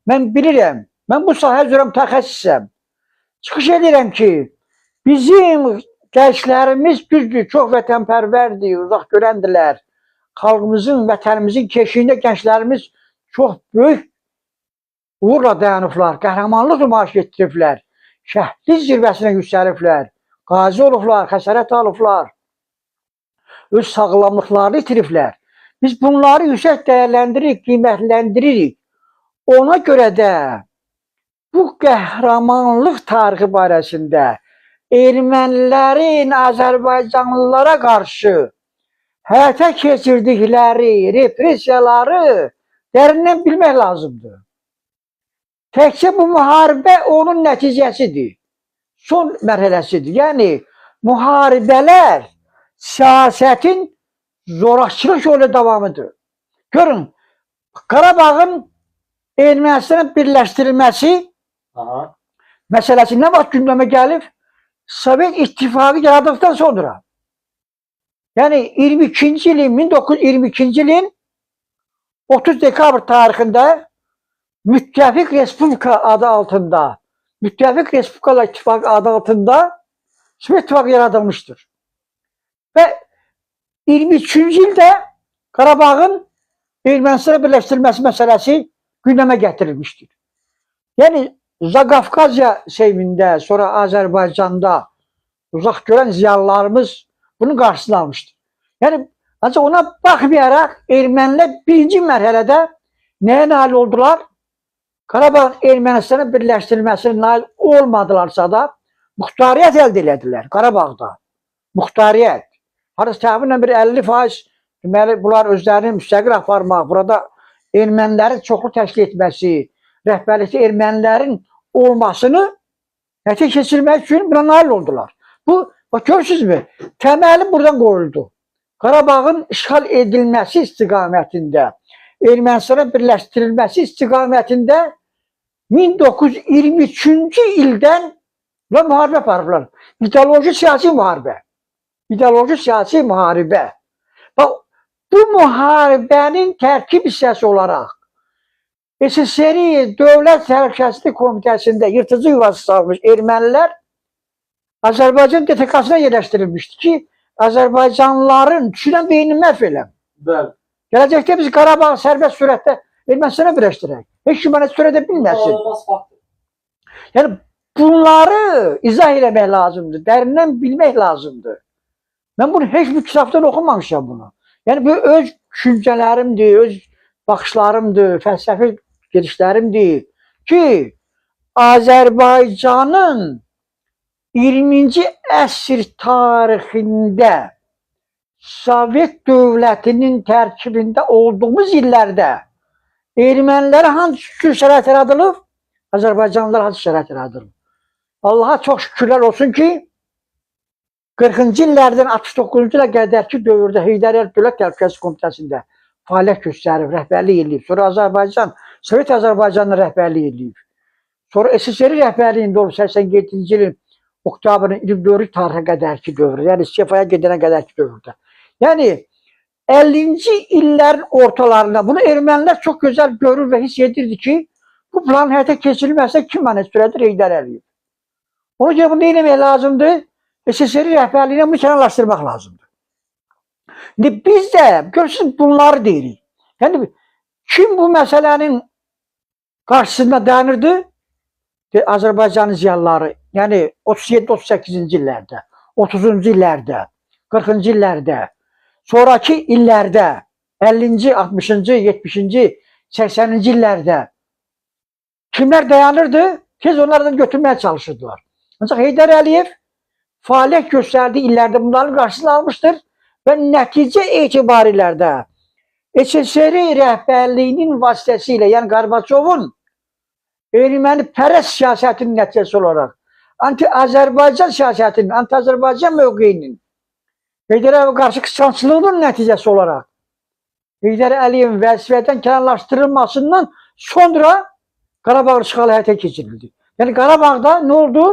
S2: mən bilirəm. Mən bu sahə üzrə mütəxəssisəm. Çıxış edirəm ki, bizim gənclərimiz düzdür, çox vətənpərvərdir, uzaq görəndilər. Xalqımızın, vətənimizin keşiyində gənclərimiz çox böyük uğurla dayanıblar, qəhrəmanlıq nümayiş etdiriblər, şəhidlik zirvəsinə yüksəliblər, qazi olublar, xəsarət alıblar, öz sağlamlıqlarını itiriblər. Biz bunları yüksək dəyərləndiririk, qiymətləndiririk. Ona görə də bu qəhrəmanlıq tarixi barəsində ermənilərin Azərbaycanlılara qarşı həyata keçirdikləri repressiyaları dərindən bilmək lazımdır. Təkcə bu müharibə onun nəticəsidir. Son mərhələsidir. Yəni müharibələr siyasətin zorakçılıq yolu davamıdır. Görün, Qarabağın Ermənistana birləşdirilməsi məsələsi nə vaxt gündəmə gəlib? Sovet İttifaqı yaradıqdan sonra. Yəni 22-ci ilin, 1922-ci ilin 30 dekabr tarixində Müttəfiq Respublika adı altında, Müttəfiq Respublikalar İttifaqı adı altında Sovet İttifaqı yaradılmışdır. Və 23-cü ildə Qarabağın Ermənistana birləşdirilməsi məsələsi gündəmə gətirilmişdir. Yəni Zaqafqaziya Seymində, sonra Azərbaycanda uzaq görən ziyalılarımız bunun qarşısını almışdır. Yəni ancaq ona baxmayaraq ermənilər birinci mərhələdə nəyə nail oldular? Qarabağın Ermənistana birləşdirilməsinə nail olmadılarsa da muxtariyyət əldə elədilər Qarabağda. Muxtariyyət. Harası təxminən bir 50% deməli bunlar özlərini müstəqil aparmaq, burada ermənilərin çoxlu təşkil etməsi, rəhbərlikdə ermənilərin olmasını həyata keçirmək üçün buna nail oldular. Bu, bax görürsünüzmü? Təməli buradan qoyuldu. Qarabağın işğal edilməsi istiqamətində, Ermənistana birləşdirilməsi istiqamətində 1923-cü ildən və müharibə aparıblar. İdeoloji siyasi müharibə. İdeoloji siyasi müharibə. Bax, bu müharibənin tərkib hissəsi olaraq SSR Dövlət Təhlükəsizlik Komitəsində yırtıcı yuvası salmış ermənilər Azərbaycan DTK-sına yerləşdirilmişdi ki, Azərbaycanlıların düşünən beynini məhv eləm.
S1: Bəli.
S2: Gələcəkdə biz Qarabağı sərbəst sürətdə Ermənistana birləşdirək. Heç kim mənə sürədə bilməsin.
S1: Olmaz faktdır.
S2: Yəni bunları izah eləmək lazımdır, dərindən bilmək lazımdır. Mən bunu heç bir kitabdan oxumamışam bunu. Yəni bu öz düşüncələrimdir, öz baxışlarımdır, fəlsəfi gedişlərimdir ki, Azərbaycanın 20-ci əsr tarixində Sovet dövlətinin tərkibində olduğumuz illərdə ermənilərə hansı cür şərait yaradılıb, Azərbaycanlılara hansı şərait yaradılıb. Allaha çox şükürlər olsun ki, 40-cı illərdən 69-cu ilə qədərki dövrdə Heydər Əliyev Dövlət Təhlükəsizlik Komitəsində fəaliyyət göstərib, rəhbərlik eləyib. Sonra Azərbaycan, Sovet Azərbaycanına rəhbərlik eləyib. Sonra SSR rəhbərliyində olub 87-ci ilin Oktyabrın 24-ü tarixə qədərki dövrdə, yəni istefaya gedənə qədərki dövrdə. Yəni 50-ci illərin ortalarında bunu ermənilər çox gözəl görür və hiss edirdi ki, bu plan həyata keçirilməsə kim mənə sürədir? Heydər Əliyev. Ona görə bunu nə etmək lazımdır? SSR rəhbərliyinə bunu kənarlaşdırmaq lazımdır. İndi biz də görürsünüz bunları deyirik. Yəni kim bu məsələnin qarşısında dayanırdı? Azərbaycanın ziyalıları, yəni 37-38-ci illərdə, 30-cu illərdə, 40-cı illərdə, sonrakı illərdə, 50-ci, 60-cı, 70-ci, 80-ci illərdə kimlər dayanırdı? Tez onlardan götürməyə çalışırdılar. Ancaq Heydər Əliyev fəaliyyət göstərdiyi illərdə bunların qarşısını almışdır və nəticə etibarilə də SSR rəhbərliyinin vasitəsilə, yəni Qarbaçovun erməni pərəst siyasətinin nəticəsi olaraq, anti-Azərbaycan siyasətinin, anti-Azərbaycan mövqeyinin, Heydər Əliyevə qarşı qısqanclığının nəticəsi olaraq Heydər Əliyevin vəzifədən kənarlaşdırılmasından sonra Qarabağ işğalı həyata keçirildi. Yəni Qarabağda nə oldu?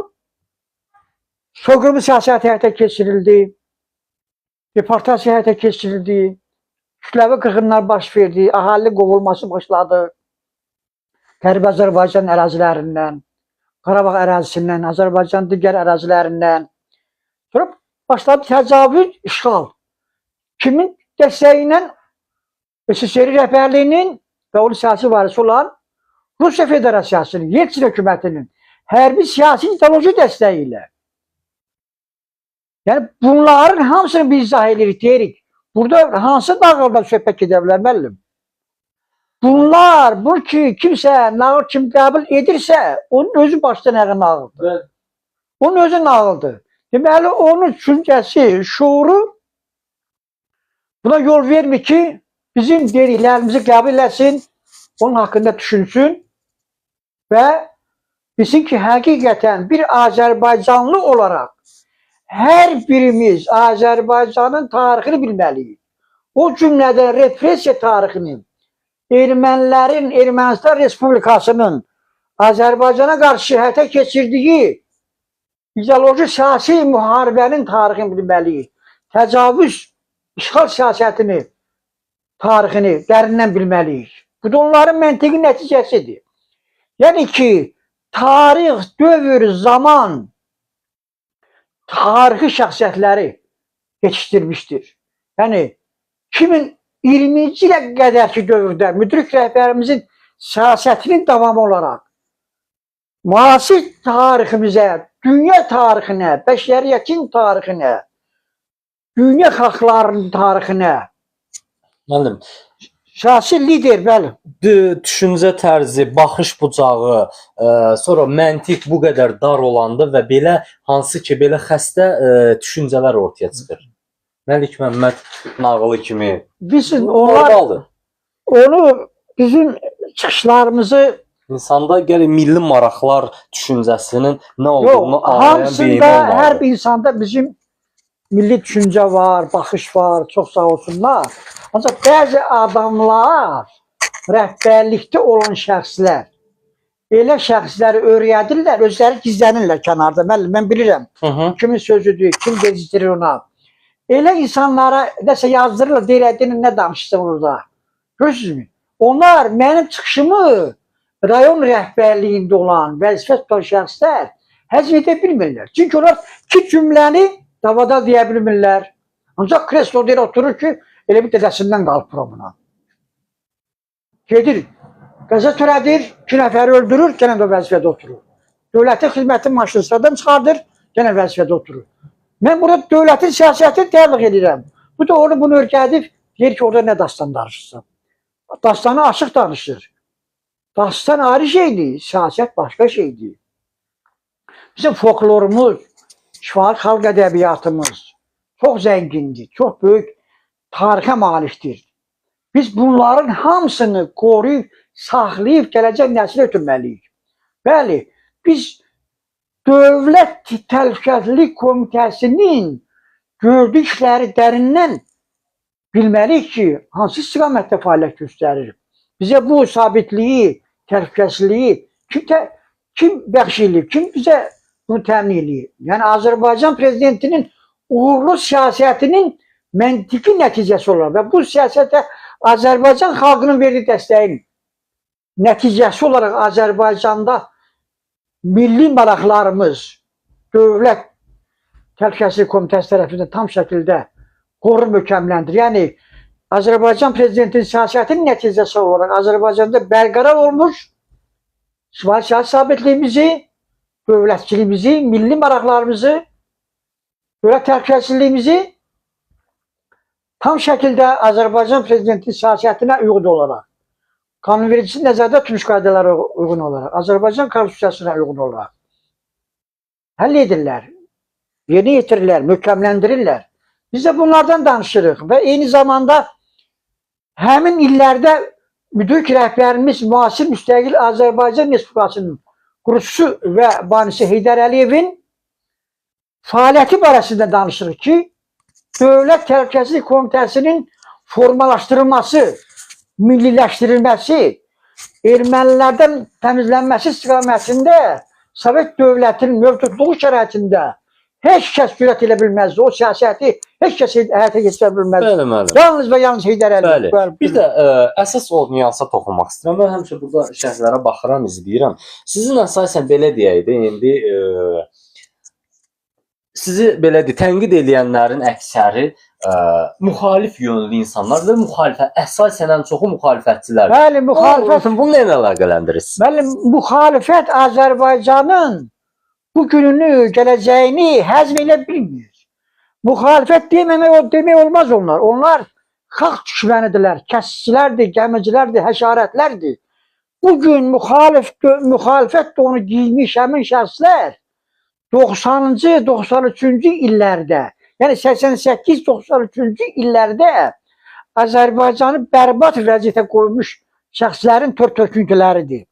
S2: Soyqırımı siyasəti həyata keçirildi, deportasiya həyata keçirildi, kütləvi qırğınlar baş verdi, əhali qovulması başladı. Qərbi Azərbaycan ərazilərindən, Qarabağ ərazisindən, Azərbaycan digər ərazilərindən. Sonra başladı təcavüz, işğal. Kimin dəstəyi ilə? SSR rəhbərliyinin və onun siyasi varisi olan Rusiya Federasiyasının, Yeltsin hökumətinin hərbi siyasi ideoloji dəstəyi ilə. Yəni bunların hamısını biz izah edirik, deyirik. Burada hansı nağıldan söhbət gedə bilər müəllim? Bunlar, bu ki, kimsə nağıl kim qəbul edirsə, onun özü başdan ayağa nağıldır.
S1: Bəli.
S2: Onun özü nağıldır. Deməli, onun düşüncəsi, şuuru buna yol vermir ki, bizim dediklərimizi qəbul eləsin, onun haqqında düşünsün və bilsin ki, həqiqətən bir Azərbaycanlı olaraq hər birimiz Azərbaycanın tarixini bilməliyik. O cümlədən repressiya tarixini, ermənilərin, Ermənistan Respublikasının Azərbaycana qarşı həyata keçirdiyi ideoloji siyasi müharibənin tarixini bilməliyik. Təcavüz, işğal siyasətini, tarixini dərindən bilməliyik. Bu da onların məntiqi nəticəsidir. Yəni ki, tarix, dövr, zaman tarixi şəxsiyyətləri yetişdirmişdir. Yəni 2020-ci ilə qədərki dövrdə müdrik rəhbərimizin siyasətinin davamı olaraq müasir tariximizə, dünya tarixinə, bəşəriyyətin tarixinə, dünya xalqlarının tarixinə
S1: Müəllim,
S2: siyasi lider, bəli.
S1: Düşüncə tərzi, baxış bucağı, sonra məntiq bu qədər dar olanda və belə hansı ki, belə xəstə düşüncələr ortaya çıxır. Məlik Məmməd nağılı kimi.
S2: Bizim onlar
S1: Normaldır.
S2: Onu bizim çıxışlarımızı
S1: İnsanda gəlir milli maraqlar düşüncəsinin nə olduğunu
S2: yox,
S1: anlayan beyni
S2: hamısında hər
S1: olmalıdır.
S2: bir insanda bizim milli düşüncə var, baxış var, çox sağ olsunlar. Ancaq bəzi adamlar, rəhbərlikdə olan şəxslər elə şəxsləri öyrədirlər, özləri gizlənirlər kənarda. Müəllim, mən bilirəm kimin sözüdür, kim gecikdirir ona. Elə insanlara nəsə yazdırırlar, deyirlər, deyirlər, nə danışırsan orada. Görürsünüzmü? Onlar mənim çıxışımı rayon rəhbərliyində olan vəzifə tutan şəxslər həzm edə bilmirlər. Çünki onlar iki cümləni davada deyə bilmirlər. Ancaq kreslo deyir, oturur ki, elə bir dədəsindən qalıb bura buna. Gedir, qəza törədir, iki nəfəri öldürür, genə də vəzifədə oturur. Dövlətin xidməti maşını sıradan çıxardır, genə vəzifədə oturur. Mən burada dövlətin siyasətini təbliğ edirəm. Bu da onu bunu öyrədib, deyir ki, orada nə dastan danışırsan. Dastanı açıq danışır. Dastan ayrı şeydir, siyasət başqa şeydir. Bizim folklorumuz, şifahi xalq ədəbiyyatımız çox zəngindir, çox böyük tarixə malikdir. Biz bunların hamısını qoruyub, saxlayıb gələcək nəsilə ötürməliyik. Bəli, biz Dövlət Təhlükəsizlik Komitəsinin gördüyü işləri dərindən bilməliyik ki, hansı istiqamətdə fəaliyyət göstərir. Bizə bu sabitliyi, təhlükəsizliyi kim bəxş eləyib, kim bizə bunu təmin eləyir. Yəni Azərbaycan prezidentinin uğurlu siyasətinin məntiqi nəticəsi olaraq və bu siyasətə Azərbaycan xalqının verdiyi dəstəyin nəticəsi olaraq Azərbaycanda milli maraqlarımız Dövlət Təhlükəsizlik Komitəsi tərəfindən tam şəkildə qorunub möhkəmləndirir. Yəni Azərbaycan prezidentinin siyasətinin nəticəsi olaraq Azərbaycanda bərqərar olmuş siyasi sabitliyimizi, dövlətçiliyimizi, milli maraqlarımızı, dövlət təhlükəsizliyimizi tam şəkildə Azərbaycan prezidentinin siyasətinə uyğun olaraq, qanunvericisi nəzərdə tutmuş qaydalara uyğun olaraq, Azərbaycan konstitusiyasına uyğun olaraq həll edirlər, yerinə yetirirlər, möhkəmləndirirlər. Biz də bunlardan danışırıq və eyni zamanda həmin illərdə müdrik rəhbərimiz müasir müstəqil Azərbaycan Respublikasının qurucusu və banisi Heydər Əliyevin fəaliyyəti barəsində danışırıq ki, Dövlət Təhlükəsizlik Komitəsinin formalaşdırılması, milliləşdirilməsi, ermənilərdən təmizlənməsi istiqamətində Sovet dövlətinin mövcudluğu şəraitində heç kəs cürət elə bilməzdi. O siyasəti heç kəs həyata keçirə bilməzdi.
S1: Bəli, müəllim.
S2: Yalnız və yalnız Heydər Əliyev.
S1: Bəli. Bir də əsas o nüansa toxunmaq istəyirəm. Mən həmişə burada şərhlərə baxıram, izləyirəm. Sizin əsasən belə deyək də indi sizi belə deyək, tənqid eləyənlərin əksəri müxalif yönlü insanlar və müxalifət əsasən ən çoxu müxalifətçilərdir.
S2: Bəli, müxalifət.
S1: Bunu nə ilə əlaqələndirirsiniz?
S2: Bəli, müxalifət Azərbaycanın bu gününü, gələcəyini həzm elə bilmir. Müxalifət deməmək o demək olmaz onlar. Onlar xalq düşmənidirlər, kəsicilərdir, gəmicilərdir, həşarətlərdir. Bugün müxalifət donu giymiş həmin şəxslər 90-cı, 93-cü illərdə, yəni 88-93-cü illərdə Azərbaycanı bərbad vəziyyətə qoymuş şəxslərin tör-töküntüləridir.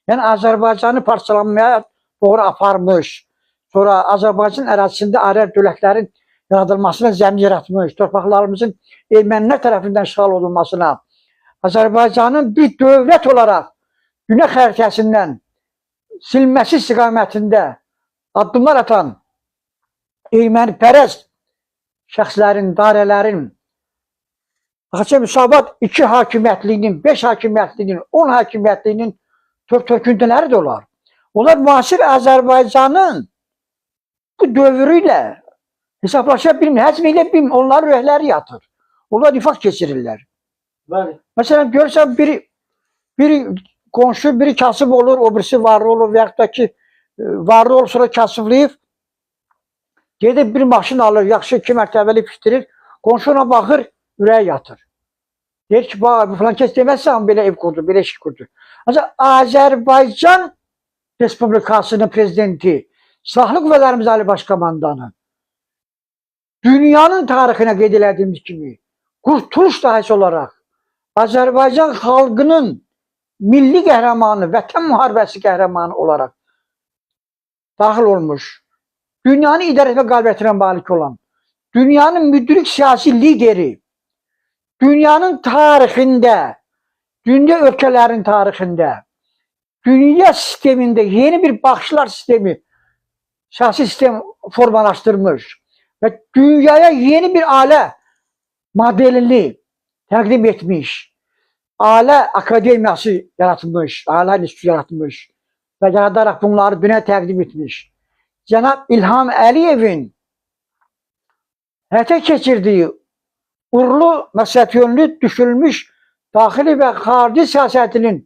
S2: Yəni Azərbaycanı parçalanmaya doğru aparmış, sonra Azərbaycan ərazisində ayrı dövlətlərin yaradılmasına zəmin yaratmış, torpaqlarımızın ermənilər tərəfindən işğal olunmasına, Azərbaycanın bir dövlət olaraq dünya xəritəsindən silinməsi istiqamətində addımlar atan ermənipərəst şəxslərin, dairələrin, Baxın, müsavat 2 hakimiyyətliyinin, 5 hakimiyyətliyinin, 10 hakimiyyətliyinin tör-töküntüləri də olar. Onlar müasir Azərbaycanın bu dövrü ilə hesablaşa bilmir, həzm elə bilmir. Onların rəhləri yatır. Onlar nifaq keçirirlər.
S1: Bəli.
S2: Məsələn, görürsən biri qonşu, biri kasıb olur, o birisi varlı olur və yaxud da ki, varlı olur, sonra kasıblayıb, gedib bir maşın alır, yaxşı 2 mərtəbəli pişdirir, qonşu ona baxır, ürəyi yatır. Deyir ki, bax, bu filan kəs deməzsən, belə ev qurdu, belə iş qurdu. Ancaq Azərbaycan Respublikasının prezidenti, Silahlı Qüvvələrimiz Ali Baş Komandanı, dünyanın tarixinə qeyd elədiyimiz kimi, qurtuluş dahisi olaraq Azərbaycan xalqının milli qəhrəmanı, vətən müharibəsi qəhrəmanı olaraq daxil olmuş, dünyanı idarə etmə qabiliyyətinə malik olan, dünyanın müdrik siyasi lideri, dünyanın tarixində, dünya ölkələrinin tarixində, dünya sistemində yeni bir baxışlar sistemi, siyasi sistem formalaşdırmış və dünyaya yeni bir ailə modelini təqdim etmiş, ailə akademiyası yaratmış, ailə institutu yaratmış və yaradaraq bunları dünyaya təqdim etmiş. Cənab İlham Əliyevin həyata keçirdiyi uğurlu, məqsədyönlü düşünülmüş daxili və xarici siyasətinin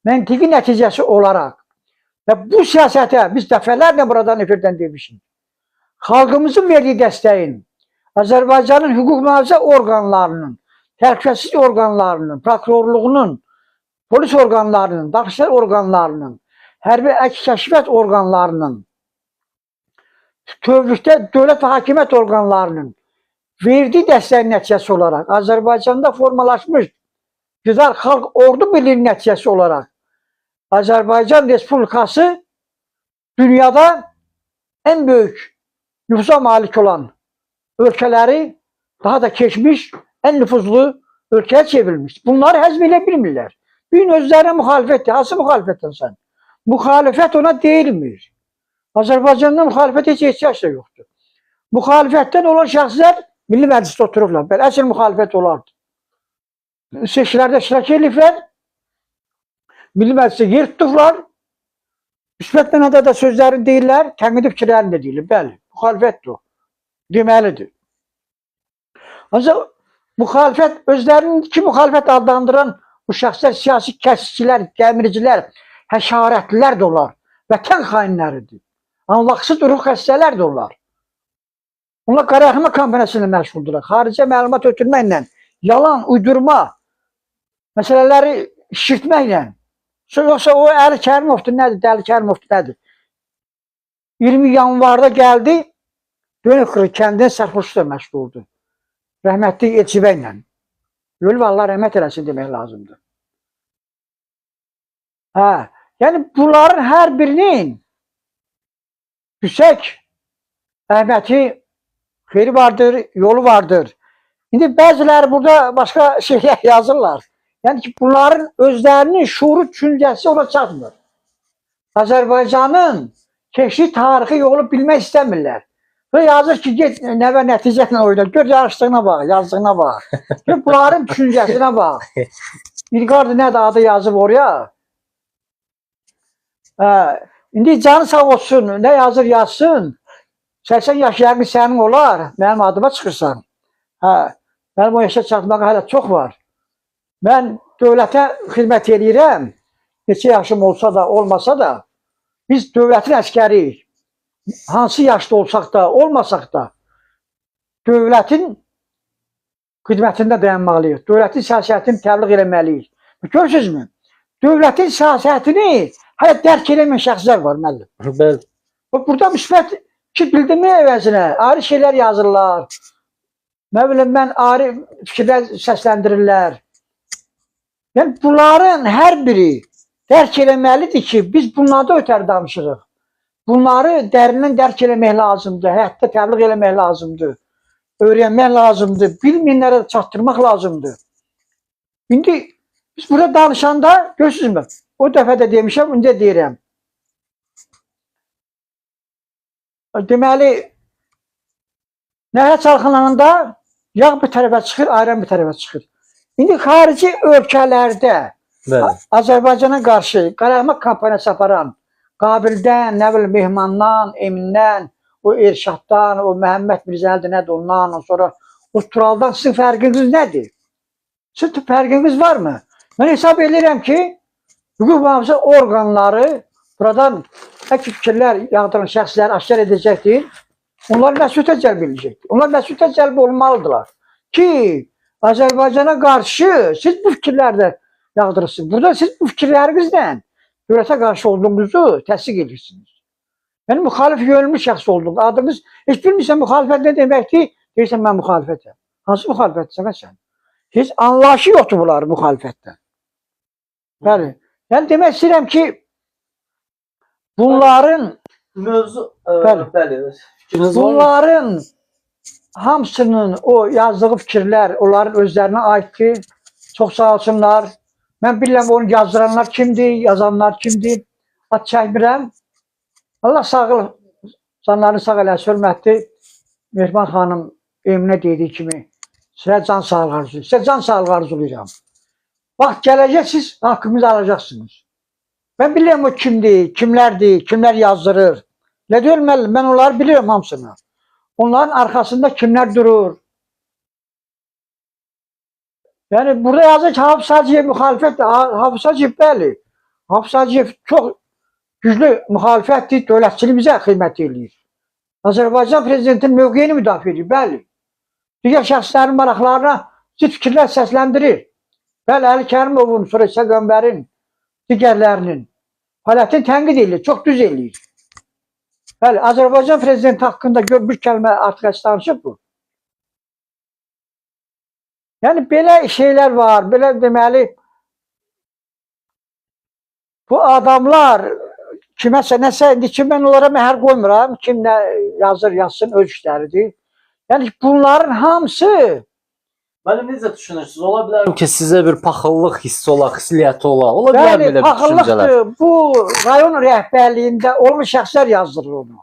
S2: məntiqi nəticəsi olaraq və bu siyasətə biz dəfələrlə buradan efirdən demişik. Xalqımızın verdiyi dəstəyin, Azərbaycanın hüquq mühafizə orqanlarının, təhlükəsizlik orqanlarının, prokurorluğunun, polis orqanlarının, daxili işlər orqanlarının, hərbi əks kəşfiyyat orqanlarının, bütövlükdə dövlət və hakimiyyət orqanlarının verdiyi dəstəyin nəticəsi olaraq Azərbaycanda formalaşmış Güzar Xalq Ordu Birliyinin nəticəsi olaraq Azərbaycan Respublikası dünyada ən böyük nüfuza malik olan ölkələri daha da keçmiş, ən nüfuzlu ölkəyə çevrilmiş. Bunları həzm elə bilmirlər. Bir gün özlərinə müxalifətdir. Hansı müxalifətdən sən? Müxalifət ona deyilmir. Azərbaycanda müxalifətə heç ehtiyac da yoxdur. Müxalifətdən olan şəxslər Milli Məclisdə oturublar. Bəli, əsl müxalifət olardı. Seçkilərdə iştirak ediblər. Milli Məclisdə yer tutublar. Müsbət mənada da sözlərini deyirlər, tənqidi fikirlərini də deyirlər. Bəli, müxalifətdir o. Deməlidir. Ancaq müxalifət özlərinin ki müxalifət adlandıran bu şəxslər siyasi kəsicilər, gəmiricilər, həşarətlilər də olar. Vətən xainləridir. Anlaqsız ruh xəstələr də onlar. Onlar qarayaqma kampaniyası ilə məşğuldurlar. Xaricə məlumat ötürməklə, yalan, uydurma məsələləri şişirtməklə. Yoxsa o Əli Kərimovdur nədir, Dəli Kərimovdur nədir? 20 yanvarda gəldi, Dönüqırı kəndinin sərxoşluqla məşğul oldu. Rəhmətli Elçibəylə. Ölüb Allah rəhmət eləsin demək lazımdır. Hə, yəni bunların hər birinin yüksək əhəmiyyəti, xeyri vardır, yolu vardır. İndi bəziləri burada başqa şeylər yazırlar. Yəni ki, bunların özlərinin şuuru, düşüncəsi ona çatmır. Azərbaycanın keçdi tarixi yolu bilmək istəmirlər. Və yazır ki, get nəvə nəticə ilə oyna. Gör yarışdığına bax, yazdığına bax. Gör bunların düşüncəsinə bax. İlqardır nədir adı yazıb oraya. Hə, indi canı sağ olsun, nə yazır yazsın. 80 yaş yəqin sənin olar, mənim adıma çıxırsan. Hə, mənim o yaşa çatmağa hələ çox var. Mən dövlətə xidmət eləyirəm. Neçə yaşım olsa da, olmasa da, biz dövlətin əskəriyik. Hansı yaşda olsaq da, olmasaq da, dövlətin xidmətində dayanmalıyıq. Dövlətin siyasətini təbliğ eləməliyik. Görürsünüzmü? Dövlətin siyasətini hələ dərk eləməyən şəxslər var müəllim.
S1: Bəli.
S2: Bax, burada müsbət ki bildirmək əvəzinə ayrı şeylər yazırlar. Nə bilim mən ayrı fikirlər səsləndirirlər. Yəni bunların hər biri dərk eləməlidir ki, biz bunlarda ötəri danışırıq. Bunları dərindən dərk eləmək lazımdır, həyatda təbliğ eləmək lazımdır, öyrənmək lazımdır, bilməyənlərə çatdırmaq lazımdır. İndi biz burada danışanda, görürsünüzmü? O dəfə də demişəm, indi də deyirəm. Deməli, nəhər çalxalananda yağ bir tərəfə çıxır, ayran bir tərəfə çıxır. İndi xarici ölkələrdə
S1: Bəli.
S2: Azərbaycana qarşı qaralama kampaniyası aparan Qabildən, nə bilim Mehmandan, Emindən, o Erşaddan, o Məhəmməd Mirzəlidir, nədir ondan, sonra o Turaldan sizin fərqiniz nədir? Sizin fərqiniz varmı? Mən hesab edirəm ki, hüquq mühafizə orqanları buradan əks fikirlər yağdıran şəxsləri aşkar edəcəkdir. Onlar məsuliyyətə cəlb ediləcəkdir. Onlar məsuliyyətə cəlb olmalıdırlar ki, Azərbaycana qarşı siz bu fikirlərdə yağdırırsınız. Burada siz bu fikirlərinizlə dövlətə qarşı olduğunuzu təsdiq edirsiniz. Yəni müxalif yönümlü şəxs olduğunuz, adınız heç bilmirsən müxalifət nə deməkdir, deyirsən mən müxalifətəm. Hansı müxalifətsən sən? Heç anlayışı yoxdur bunların müxalifətdən. Bəli. Yəni demək istəyirəm ki, bunların
S1: Mövzu
S2: Bəli.
S1: Bəli. Fikriniz var mı?
S2: Bunların hamısının o yazdığı fikirlər onların özlərinə aiddir. Çox sağ olsunlar. Mən bilirəm onu yazdıranlar kimdir, yazanlar kimdir. Ad çəkmirəm. Allah sağ canlarını sağ eləsin, hörmətli Mehman xanım Eminə dediyi kimi sizə can sağlığı arzulayıram. Sizə can sağlığı arzulayıram. Vaxt gələcək siz haqqınızı alacaqsınız. Mən bilirəm o kimdir, kimlərdir, kimlər yazdırır. Nə deyir müəllim, mən onları bilirəm hamısını. Onların arxasında kimlər durur? Yəni burada yazır ki, Hafız Hacıyev müxalifət, Hafız Hacıyev bəli. Hafız Hacıyev çox güclü müxalifətdir, dövlətçiliyimizə xidmət eləyir. Azərbaycan prezidentinin mövqeyini müdafiə edir, bəli. Digər şəxslərin maraqlarına zid fikirlər səsləndirir. Bəli, Əli Kərimovun, sonra İsa Qəmbərin, digərlərinin fəaliyyətini tənqid eləyir, çox düz eləyir. Bəli, Azərbaycan prezidenti haqqında gör bir kəlmə artıq heç danışıb bu. Yəni belə şeylər var, belə deməli bu adamlar kiməsə nəsə indi ki mən onlara məhər qoymuram, kim nə yazır yazsın öz işləridir. Yəni bunların hamısı
S1: Müəllim, necə düşünürsünüz? Ola bilər ki, sizə bir paxıllıq hissi ola, xisliyyəti ola. Ola bilər
S2: Bəli,
S1: belə bir düşüncələr?
S2: paxıllıqdır. Bu rayon rəhbərliyində olan şəxslər yazdırır onu.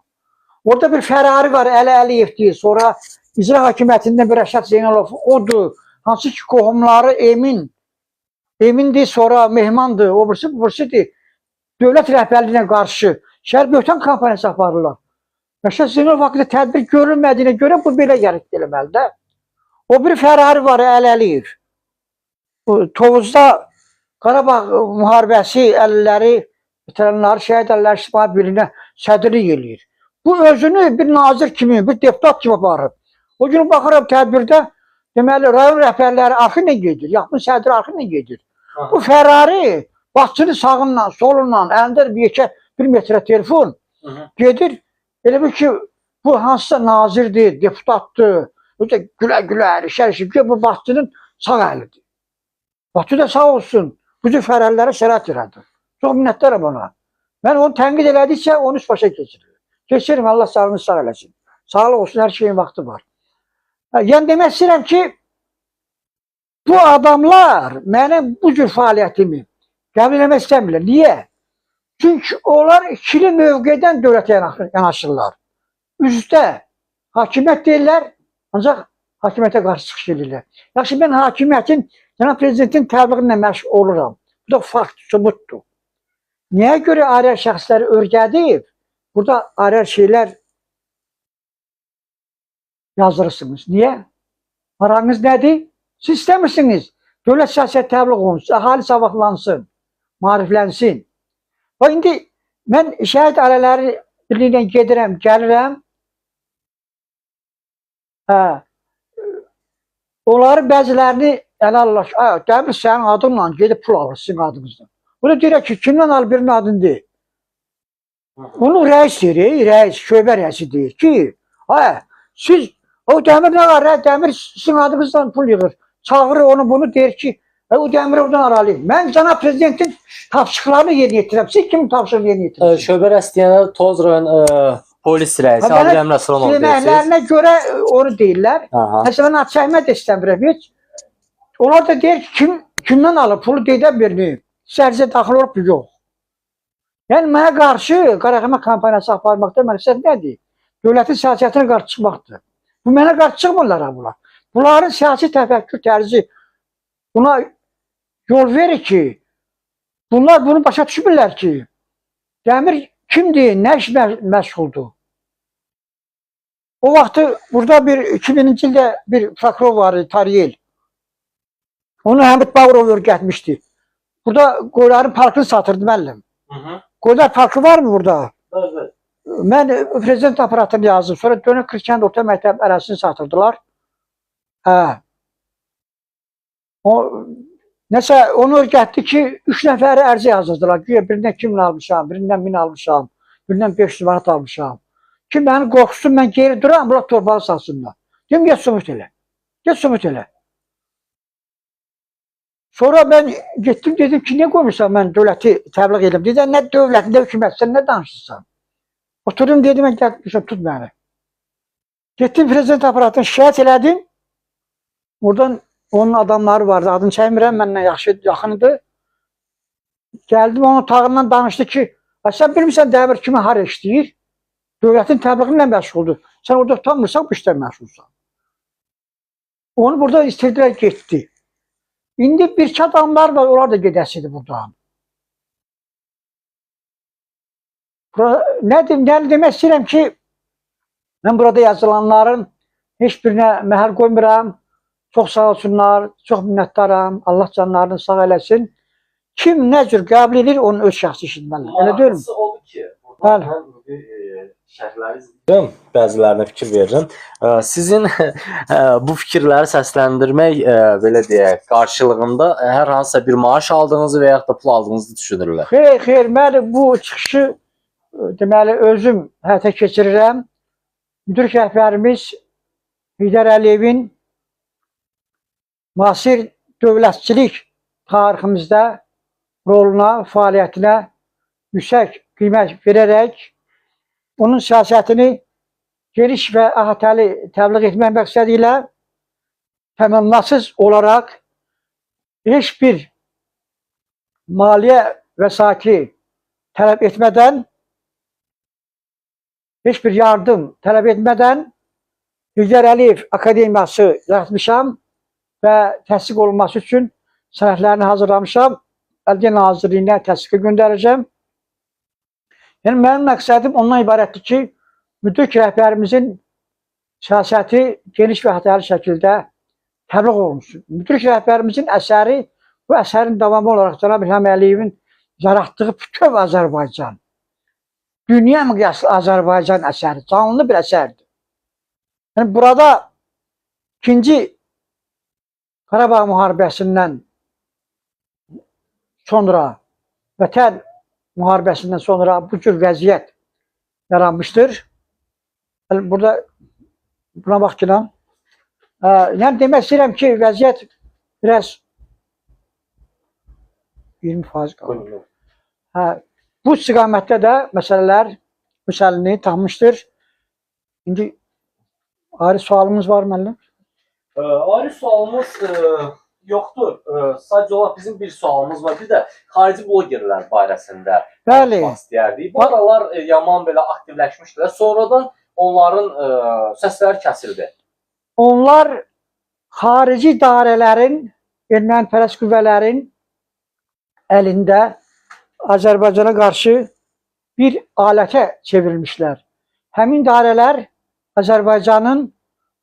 S2: Orada bir Fərari var, Əli Əliyev deyir. Sonra icra hakimiyyətindən bir Rəşad Zeynalov odur. Hansı ki qohumları Emin. Emindir, sonra Mehmandır, o birisi, bu birisidir. Dövlət rəhbərliyinə qarşı şəhər böhtan kampaniyası aparırlar. Rəşad Zeynalov haqqında tədbir görülmədiyinə görə bu belə gərək eləməli də. O bir Fərari var, Əli Əliyev. Bu Tovuzda Qarabağ müharibəsi əlilləri, veteranları, şəhid əlilləri İctimai Birliyinə sədrlik eləyir. Bu özünü bir nazir kimi, bir deputat kimi aparır. O gün baxıram tədbirdə, deməli rayon rəhbərləri arxı ilə gedir, yaxın sədri arxı ilə gedir.
S1: Aha.
S2: Bu Fərari başçını sağından, solundan, əlində bir yekə bir metrə telefon
S1: Hı hı.
S2: gedir. Elə bil ki, bu hansısa nazirdir, deputatdır. O da gülə-gülə, ərişər, bu başçının sağ əlidir. Başçı da sağ olsun. Bu cür fərərlərə şərait yaradır. Çox minnətdaram ona. Mən onu tənqid elədikcə onu üst başa keçirir. Keçirim, Allah sağlığını sağ eləsin. Sağlıq olsun, hər şeyin vaxtı var. Yəni demək istəyirəm ki, bu adamlar mənim bu cür fəaliyyətimi qəbul eləmək istəmirlər. Niyə? Çünki onlar ikili mövqedən dövlətə yanaşırlar. Üzdə hakimiyyət deyirlər, ancaq hakimiyyətə qarşı çıxış edirlər. Yaxşı, mən hakimiyyətin, cənab prezidentin təbliği ilə məşğul oluram. Bu da fakt, sübutdur. Niyə görə ayrı şəxsləri örgədib, burada ayrı şeylər yazdırırsınız? Niyə? Paranız nədir? Siz istəmirsiniz. Dövlət siyasət təbliğ olunsun, əhali savadlansın, maariflənsin. Və indi mən şəhid ailələri birliyi ilə gedirəm, gəlirəm. Hə, onların bəzilərini ələ alırlar ki, ay, Dəmir sənin adınla gedib pul alır sizin adınızdan. Bu da deyir ki, kimdən al birinin adını deyir. Bunu rəis deyir, rəis, şöbə rəisi deyir ki, ay, siz, o Dəmir nə var, Dəmir sizin adınızdan pul yığır. Çağırır onu bunu deyir ki, o Dəmiri oradan aralayın. Mən cənab prezidentin tapşırıqlarını yerinə yetirirəm. Siz kimin tapşırığını yerinə yetirirsiniz?
S1: Şöbə rəisi deyəndə Tovuz rayon polis rəisi
S2: Ha, mənə
S1: Adil Əmraslanov deyirsiniz.
S2: Deməklərinə görə onu deyirlər.
S1: Aha.
S2: Məsələn, mən ad çəkmə də istəmirəm heç. Onlar da deyir ki, kimdən alır? Pulu dedən birini. Sərzə daxil olub, yox. Yəni, mənə qarşı qaraqama kampaniyası aparmaqda məqsəd nədir? Dövlətin siyasətinə qarşı çıxmaqdır. Bu, mənə qarşı çıxmırlar ha bunlar. Bunların siyasi təfəkkür tərzi buna yol verir ki, bunlar bunu başa düşmürlər ki, Dəmir kimdir, nə iş məşğuldur? O vaxtı burada bir 2000-ci ildə bir prokuror var idi, Tariyel. Onu Həmid Bağırov örgətmişdi. Burada qoyların parkını satırdı müəllim. Qoylar parkı var mı burada?
S1: Evet.
S2: Mən prezident aparatını yazdım. Sonra dönüb Kırkənd Orta Məktəb ərazisini satırdılar. Hə. O, nəsə onu örgətdi ki, 3 nəfəri ərizə yazdırdılar. Güya birindən 2000 almışam, birindən 1000 almışam, birindən 500 manat almışam. Ki məni qorxsun, mən geri duram, bunlar torpağı satsınlar. Deyim, get sübut elə. Get sübut elə. Sonra mən getdim, dedim ki, niyə qoymursan mən dövləti təbliğ edim? Dedi, nə dövlət, nə hökumət, sən nə danışırsan? Oturdum, dedim, mən gəlmişəm, tut məni. Getdim prezident aparatına şikayət elədim. Oradan onun adamları vardı, adını çəkmirəm, məndən yaxşı, yaxınıdır. Gəldim, onun otağından danışdı ki, sən bilmirsən Dəmir kimi hara işləyir? Dövlətin təbliği ilə məşğuldur. Sən orada utanmırsan, bu işlə məşğulsan. Onu burada istirdilər, getdi. İndi bir iki adamlar var, onlar da gedəsidir buradan. Nə demək istəyirəm ki, mən burada yazılanların heç birinə məhəl qoymuram. Çox sağ olsunlar, çox minnətdaram. Allah canlarını sağ eləsin. Kim nə cür qəbul edir, onun öz şəxsi işidir mənlə. Elə deyilmi?
S1: Maraqlısı odur ki,
S2: Bəli.
S1: buradan şərhləri izləyirəm, bəzilərinə fikir verirəm. Sizin bu fikirləri səsləndirmək, belə deyək, qarşılığında hər hansısa bir maaş aldığınızı və yaxud da pul aldığınızı düşünürlər.
S2: Xeyr, xeyr, mən bu çıxışı deməli özüm həyata keçirirəm. Müdrik rəhbərimiz Heydər Əliyevin müasir dövlətçilik tariximizdə roluna, fəaliyyətinə yüksək qiymət verərək onun siyasətini geniş və əhatəli təbliğ etmək məqsədi ilə təmənnasız olaraq heç bir maliyyə vəsaiti tələb etmədən, heç bir yardım tələb etmədən Heydər Əliyev Akademiyası yaratmışam və təsdiq olunması üçün sənədlərini hazırlamışam. Əldə Nazirliyinə təsdiqə göndərəcəm. Yəni mənim məqsədim ondan ibarətdir ki, müdrik rəhbərimizin siyasəti geniş və hətəli şəkildə təbliğ olunsun. Müdrik rəhbərimizin əsəri, bu əsərin davamı olaraq cənab İlham Əliyevin yaratdığı bütöv Azərbaycan, dünya miqyaslı Azərbaycan əsəri, canlı bir əsərdir. Yəni burada ikinci Qarabağ müharibəsindən sonra, Vətən müharibəsindən sonra bu cür vəziyyət yaranmışdır. Yəni burada buna bax ki, yəni demək istəyirəm ki, vəziyyət biraz 20% qalır. Bu istiqamətdə də məsələlər müsəllini tapmışdır. İndi ayrı sualımız var müəllim?
S1: Ayrı sualımız yoxdur. Sadəcə olaraq bizim bir sualımız var. Bir də xarici blogerlər barəsində danışmaq istəyərdik. Bu aralar yaman belə aktivləşmişdilər. Sonradan onların səsləri kəsildi.
S2: Onlar xarici idarələrin, ermənipərəst qüvvələrin əlində Azərbaycana qarşı bir alətə çevrilmişlər. Həmin idarələr Azərbaycanın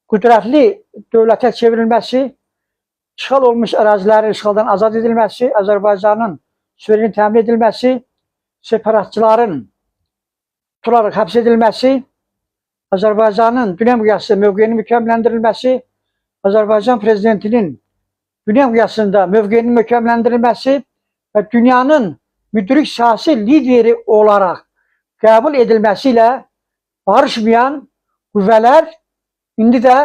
S2: qüdrətli dövlətə çevrilməsi, işğal olmuş ərazilərin işğaldan azad edilməsi, Azərbaycanın suverenliyi təmin edilməsi, separatçıların tutularaq həbs edilməsi, Azərbaycanın dünya miqyasında mövqeyinin möhkəmləndirilməsi, Azərbaycan prezidentinin dünya miqyasında mövqeyinin möhkəmləndirilməsi və dünyanın müdrik siyasi lideri olaraq qəbul edilməsi ilə barışmayan qüvvələr indi də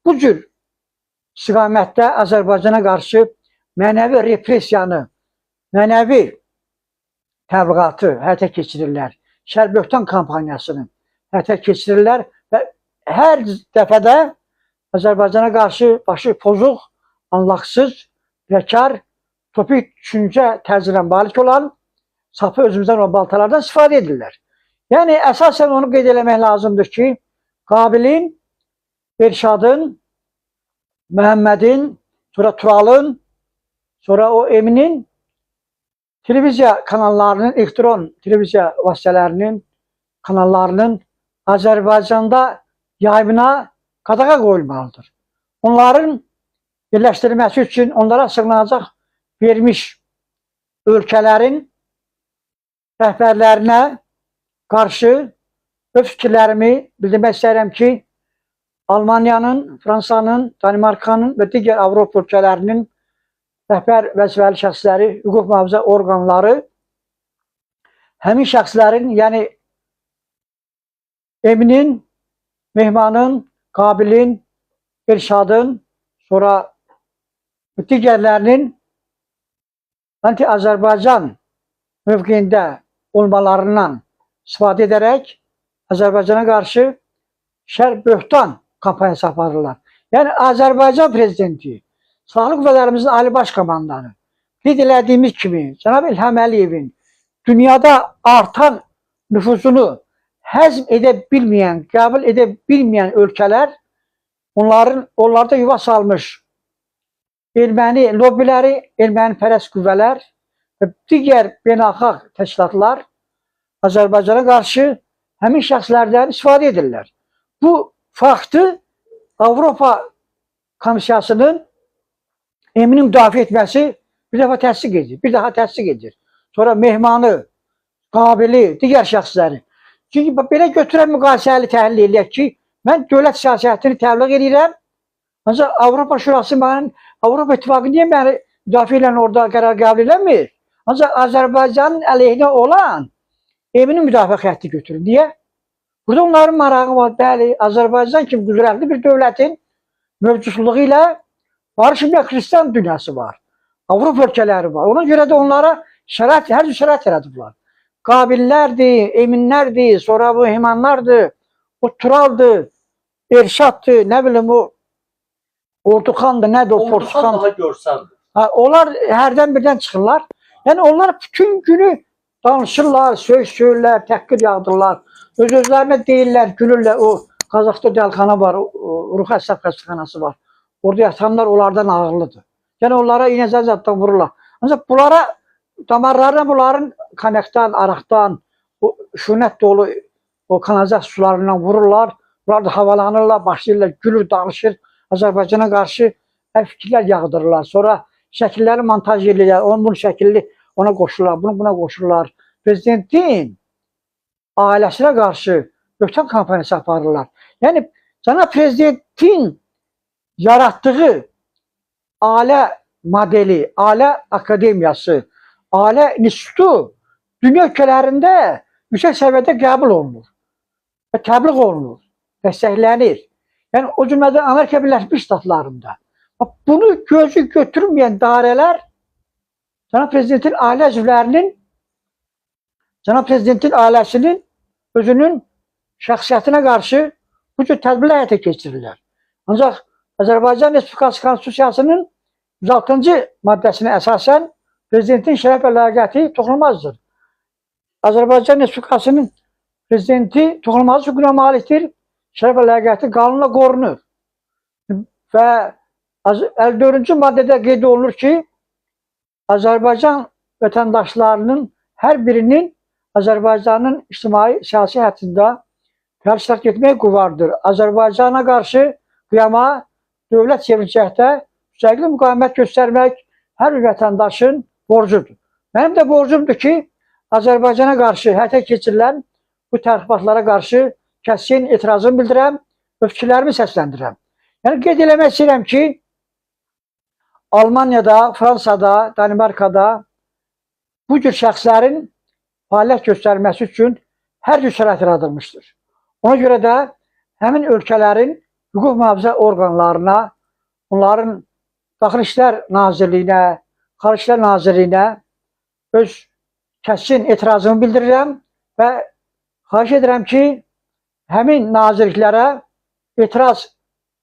S2: bu cür istiqamətdə Azərbaycana qarşı mənəvi repressiyanı, mənəvi təbliğatı həyata keçirirlər. Şər-böhtan kampaniyasını həyata keçirirlər və hər dəfədə Azərbaycana qarşı başı pozuq, anlaqsız, rəkar, topik düşüncə tərzinə malik olan sapı özümüzdən olan baltalardan istifadə edirlər. Yəni, əsasən onu qeyd eləmək lazımdır ki, Qabilin, Erşadın, Məhəmmədin, sonra Turalın, sonra o Eminin televiziya kanallarının, elektron televiziya vasitələrinin kanallarının Azərbaycanda yayımına qadağa qoyulmalıdır. Onların birləşdirilməsi üçün onlara sığınacaq vermiş ölkələrin rəhbərlərinə qarşı öz fikirlərimi bildirmək istəyirəm ki, Almaniyanın, Fransanın, Danimarkanın və digər Avropa ölkələrinin rəhbər vəzifəli şəxsləri, hüquq mühafizə orqanları həmin şəxslərin, yəni Eminin, Mehmanın, Qabilin, Erşadın, sonra digərlərinin anti-Azərbaycan mövqeyində olmalarından istifadə edərək Azərbaycana qarşı şər-böhtan kampaniyası aparırlar. Yəni Azərbaycan prezidenti, Silahlı Qüvvələrimizin Ali Baş Komandanı, qeyd elədiyimiz kimi cənab İlham Əliyevin dünyada artan nüfuzunu həzm edə bilməyən, qəbul edə bilməyən ölkələr onlarda yuva salmış erməni lobbiləri, ermənipərəst qüvvələr və digər beynəlxalq təşkilatlar Azərbaycana qarşı həmin şəxslərdən istifadə edirlər. Bu faktı Avropa Komissiyasının Emini müdafiə etməsi bir dəfə təsdiq edir, bir daha təsdiq edir. Sonra Mehmanı, Qabili, digər şəxsləri. Çünki belə götürən müqayisəli təhlil eləyək ki, mən dövlət siyasətini təbliğ edirəm, ancaq Avropa Şurası mənim, Avropa İttifaqı niyə məni müdafiə ilə orada qərar qəbul eləmir? Ancaq Azərbaycanın əleyhinə olan Emini müdafiə xətti götürür. Niyə? Burada onların marağı var. Bəli, Azərbaycan kimi qüdrətli bir dövlətin mövcudluğu ilə barışmayan xristian dünyası var. Avropa ölkələri var. Ona görə də onlara şərait, hər cür şərait yaradıblar. Qabillərdir, Eminlərdir, sonra bu Himanlardır, o Turaldır, Erşaddır, nə bilim o Orduxandır, nədir o
S1: Orduxan
S2: Porsuxan?
S1: daha görsəndir.
S2: Ha, onlar hərdən birdən çıxırlar. Yəni onlar bütün günü danışırlar, söz söylürlər, təhqir yağdırırlar. Öz özlərinə deyirlər, gülürlər. O Qazaxda dəlxana var, o ruh əsəb xəstəxanası var. Orada yatanlar onlardan ağırlıdır. Yəni onlara iynə zaddan vururlar. Ancaq bunlara damarlarına bunların kanyakdan, araqdan, o şünət dolu o kanalizasiya sularından vururlar. Bunlar da havalanırlar, başlayırlar, gülür, danışır. Azərbaycana qarşı hər fikirlər yağdırırlar. Sonra şəkilləri montaj edirlər. Onun bunun şəklini ona qoşurlar, bunu buna qoşurlar. Prezidentin ailəsinə qarşı böhtan kampaniyası aparırlar. Yəni cənab prezidentin yaratdığı ailə modeli, ailə akademiyası, ailə institutu dünya ölkələrində yüksək səviyyədə qəbul olunur və təbliğ olunur, dəstəklənir. Yəni o cümlədən Amerika Birləşmiş Ştatlarında. Bax, bunu gözü götürməyən dairələr cənab prezidentin ailə üzvlərinin, cənab prezidentin ailəsinin özünün şəxsiyyətinə qarşı bu cür tədbirlər həyata keçirirlər. Ancaq Azərbaycan Respublikası Konstitusiyasının 106-cı maddəsinə əsasən prezidentin şərəf və ləyaqəti toxunulmazdır. Azərbaycan Respublikasının prezidenti toxunulmazlıq hüququna malikdir. Şərəf və ləyaqəti qanunla qorunur. Və 54-cü maddədə qeyd olunur ki, Azərbaycan vətəndaşlarının hər birinin Azərbaycanın ictimai siyasi həyatında fəal iştirak etmək hüququ vardır. Azərbaycana qarşı qiyama, dövlət çevriləcəkdə müstəqil müqavimət göstərmək hər bir vətəndaşın borcudur. Mənim də borcumdur ki, Azərbaycana qarşı həyata keçirilən bu təxribatlara qarşı kəskin etirazımı bildirəm və fikirlərimi səsləndirəm. Yəni qeyd eləmək istəyirəm ki, Almaniyada, Fransada, Danimarkada bu cür şəxslərin fəaliyyət göstərməsi üçün hər cür şərait yaradılmışdır. Ona görə də həmin ölkələrin hüquq mühafizə orqanlarına, onların Daxili İşlər Nazirliyinə, Xarici İşlər Nazirliyinə öz kəskin etirazımı bildirirəm və xahiş edirəm ki, həmin nazirliklərə etiraz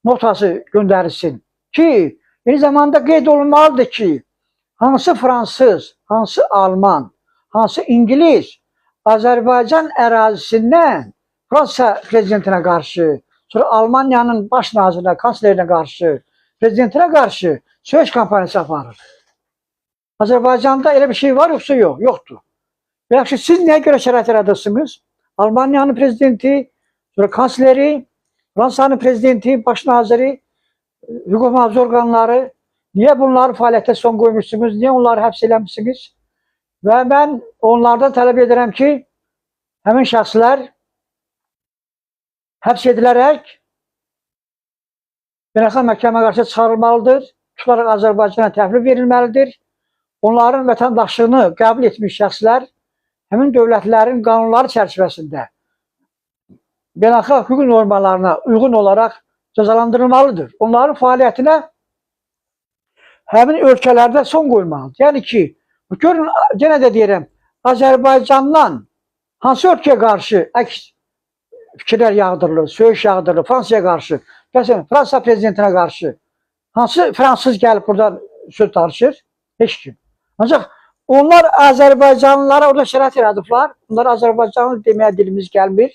S2: notası göndərilsin ki, eyni zamanda qeyd olunmalıdır ki, hansı fransız, hansı alman, hansı İngilis Azərbaycan ərazisindən Fransa prezidentinə qarşı, sonra Almaniyanın baş nazirinə, kanslerinə qarşı, prezidentinə qarşı söyüş kampaniyası aparır. Azərbaycanda elə bir şey var yoxsa yox? Yoxdur. Və yaxşı, siz nəyə görə şərait yaradırsınız? Almaniyanın prezidenti, sonra kansleri, Fransanın prezidenti, baş naziri, hüquq mühafizə orqanları, niyə bunları fəaliyyətə son qoymuşsunuz? Niyə onları həbs eləmişsiniz? Və mən onlardan tələb edirəm ki, həmin şəxslər həbs edilərək beynəlxalq məhkəmə qarşı çıxarılmalıdır, tutularaq Azərbaycana təhvil verilməlidir. Onların vətəndaşlığını qəbul etmiş şəxslər həmin dövlətlərin qanunları çərçivəsində beynəlxalq hüquq normalarına uyğun olaraq cəzalandırılmalıdır. Onların fəaliyyətinə həmin ölkələrdə son qoymalıdır. Yəni ki, görün, yenə də deyirəm, Azərbaycandan hansı ölkəyə qarşı əks fikirlər yağdırılır, söyüş yağdırılır, Fransaya qarşı, məsələn, Fransa prezidentinə qarşı hansı fransız gəlib buradan söz danışır? Heç kim. Ancaq onlar Azərbaycanlılara orada şərait yaradıblar. Onlar Azərbaycanlı deməyə dilimiz gəlmir.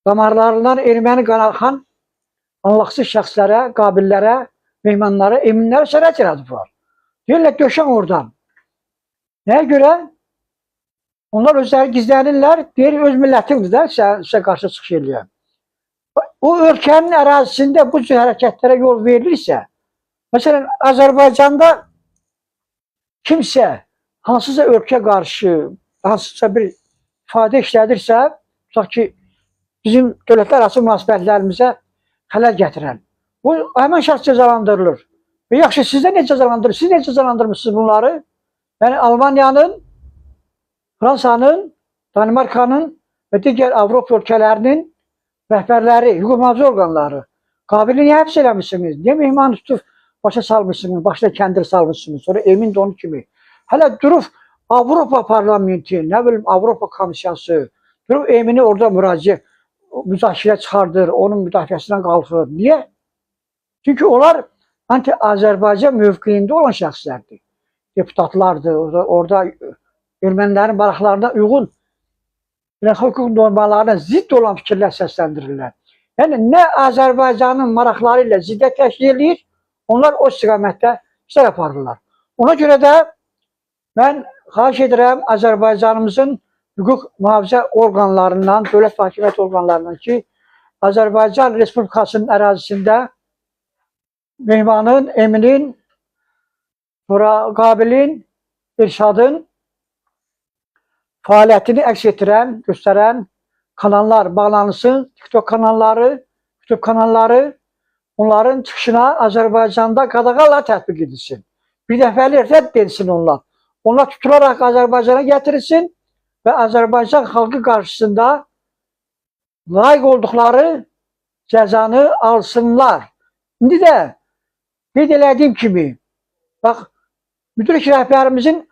S2: Damarlarından erməni qanı axan Allahsız şəxslərə, qabillərə, mehmanlara, eminlərə şərait yaradıblar. Deyirlər, döşən oradan. Nəyə görə? Onlar özləri gizlənirlər, deyir, öz millətimdir də, sizə qarşı çıxış eləyən. O ölkənin ərazisində bu cür hərəkətlərə yol verilirsə, məsələn, Azərbaycanda kimsə hansısa ölkə qarşı, hansısa bir ifadə işlədirsə, tutaq ki, bizim dövlətlər arası münasibətlərimizə xələl gətirən, bu həmən şəxs cəzalandırılır. Və yaxşı, sizdə necə cəzalandırılır? Siz necə cəzalandırmışsınız bunları? Yəni, Almaniyanın, Fransanın, Danimarkanın və digər Avropa ölkələrinin rəhbərləri, hüquq mühafizə orqanları Qabili niyə həbs eləmişsiniz? Niyə mehman tutub başa salmışsınız, başına kəndir salmışsınız, sonra Emin də onun kimi. Hələ durub Avropa parlamenti, nə bilim Avropa komissiyası, durub Emini orada müraciət, müzakirə çıxardır, onun müdafiəsinə qalxır. Niyə? Çünki onlar anti-Azərbaycan mövqeyində olan şəxslərdir. Deputatlardır, orada ermənilərin maraqlarına uyğun beynəlxalq hüquq normalarına zidd olan fikirlər səsləndirirlər. Yəni nə Azərbaycanın maraqları ilə ziddiyyət təşkil eləyir, onlar o istiqamətdə işlər aparırlar. Ona görə də mən xahiş edirəm Azərbaycanımızın hüquq mühafizə orqanlarından, dövlət və hakimiyyət orqanlarından ki, Azərbaycan Respublikasının ərazisində Mehmanın, Eminin, sonra Qabilin, İrşadın fəaliyyətini əks etdirən, göstərən kanallar bağlanılsın, TikTok kanalları, YouTube kanalları, onların çıxışına Azərbaycanda qadağalar tətbiq edilsin. Bir dəfəlik rədd edilsin onlar. Onlar tutularaq Azərbaycana gətirilsin və Azərbaycan xalqı qarşısında layiq olduqları cəzanı alsınlar. İndi də qeyd elədiyim kimi, bax, müdrik rəhbərimizin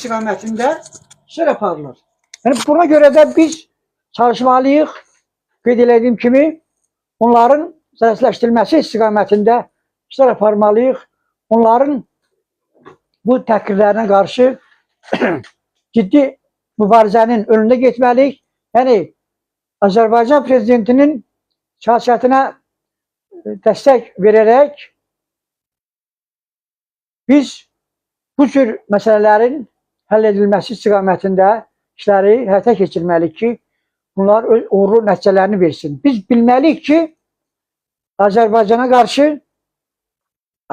S2: istiqamətində işlər aparılır. Yəni buna görə də biz çalışmalıyıq. Qeyd elədiyim kimi onların zərərsizləşdirilməsi istiqamətində işlər aparmalıyıq. Onların bu təhqirlərinə qarşı ciddi mübarizənin önündə getməliyik. Yəni Azərbaycan prezidentinin siyasətinə dəstək verərək biz bu cür məsələlərin həll edilməsi istiqamətində işləri həyata keçirməliyik ki, bunlar öz uğurlu nəticələrini versin. Biz bilməliyik ki, Azərbaycana qarşı,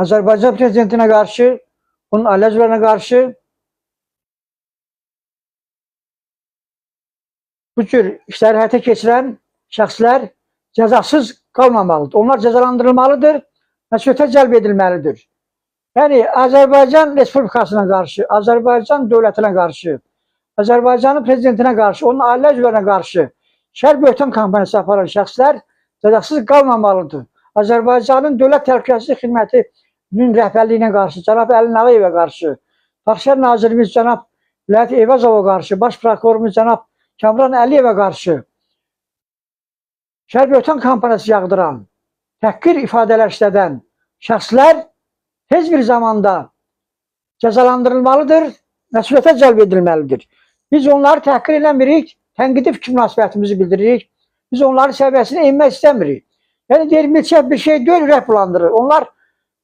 S2: Azərbaycan prezidentinə qarşı, onun ailə üzvlərinə qarşı bu cür işləri həyata keçirən şəxslər cəzasız qalmamalıdır. Onlar cəzalandırılmalıdır, məsuliyyətə cəlb edilməlidir. Yəni Azərbaycan Respublikasına qarşı, Azərbaycan dövlətinə qarşı, Azərbaycanın prezidentinə qarşı, onun ailə üzvlərinə qarşı şər böhtan kampaniyası aparan şəxslər cəzasız qalmamalıdır. Azərbaycanın Dövlət Təhlükəsizlik Xidmətinin rəhbərliyinə qarşı, cənab Əli Nağıyevə qarşı, Daxili Nazirimiz cənab Vilayət Eyvazova qarşı, Baş prokurorumuz cənab Kamran Əliyevə qarşı şər böhtan kampaniyası yağdıran, təhqir ifadələr işlədən şəxslər tez bir zamanda cəzalandırılmalıdır, məsuliyyətə cəlb edilməlidir. Biz onları təhqir eləmirik, tənqidi fikir münasibətimizi bildiririk. Biz onların səviyyəsinə enmək istəmirik. Yəni deyir, milçək bir şey deyil, ürək bulandırır. Onlar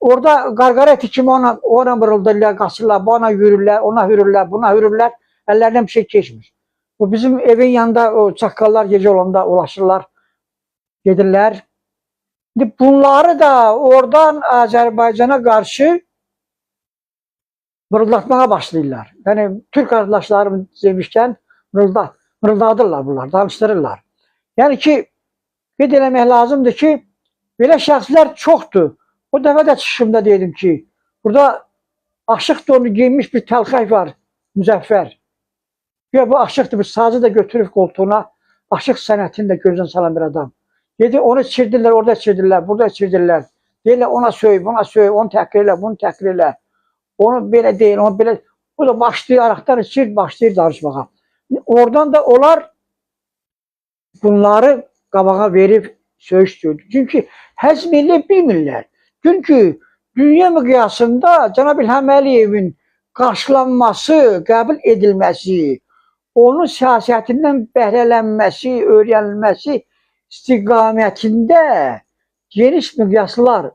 S2: orada qarqara eti kimi ona mırıldırlar, qaçırlar, buna yürürlər, ona hürürlər, buna hürürlər. Əllərindən bir şey keçmir. Bu bizim evin yanında o çaqqallar gecə olanda ulaşırlar, gedirlər. Bunları da oradan Azərbaycana qarşı mırıldatmağa başlayırlar. Yəni Türk qardaşlarım demişkən mırıldadırlar bunlar, danışdırırlar. Yəni ki, qeyd eləmək lazımdır ki, belə şəxslər çoxdur. O dəfə də çıxışımda dedim ki, burada aşıq donu geyinmiş bir təlxək var, Müzəffər. Güya bu aşıqdır, bir sazı da götürüb qoltuğuna, aşıq sənətini də gözdən salan bir adam. Dedi, onu içirdirlər, orada içirdirlər, burada içirdirlər. Deyirlər, ona söy, buna söy, onu təhqir elə, bunu təhqir elə. Onu belə deyil, onu belə... O da başlayır, araqdan içir, başlayır danışmağa. Oradan da onlar bunları qabağa verib söyüş söydü. Çünki həzm elə bilmirlər. Çünki dünya miqyasında cənab İlham Əliyevin qarşılanması, qəbul edilməsi, onun siyasətindən bəhrələnməsi, öyrənilməsi istiqamətində geniş miqyaslar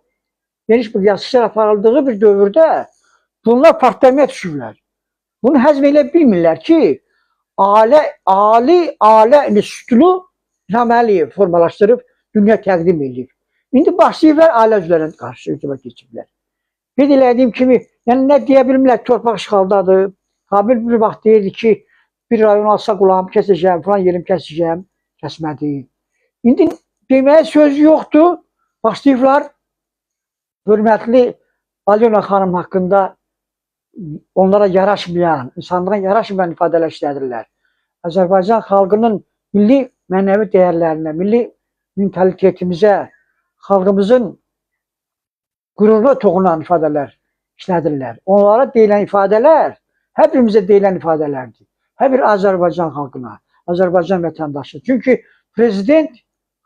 S2: geniş miqyaslı işlər aparıldığı bir dövrdə bunlar partlamaya düşüblər. Bunu həzm elə bilmirlər ki, Ali Ailə İnstitutunu İlham Əliyev formalaşdırıb dünya təqdim edib. İndi başlayıblar ailə üzvlərinə qarşı hücuma keçiblər. Qeyd elədiyim kimi, yəni nə deyə bilmirlər, torpaq işğaldadır. Qabil bir vaxt deyirdi ki, bir rayon alsa qulağımı kəsəcəm, falan yerimi kəsəcəm, kəsmədi. İndi deməyə söz yoxdur. Başlayıblar hörmətli Alyona xanım haqqında onlara yaraşmayan, insanlığa yaraşmayan ifadələr işlədirlər. Azərbaycan xalqının milli mənəvi dəyərlərinə, milli mentalitetimizə, xalqımızın qüruruna toxunan ifadələr işlədirlər. Onlara deyilən ifadələr hər birimizə deyilən ifadələrdir. Hər bir Azərbaycan xalqına, Azərbaycan vətəndaşı. Çünki prezident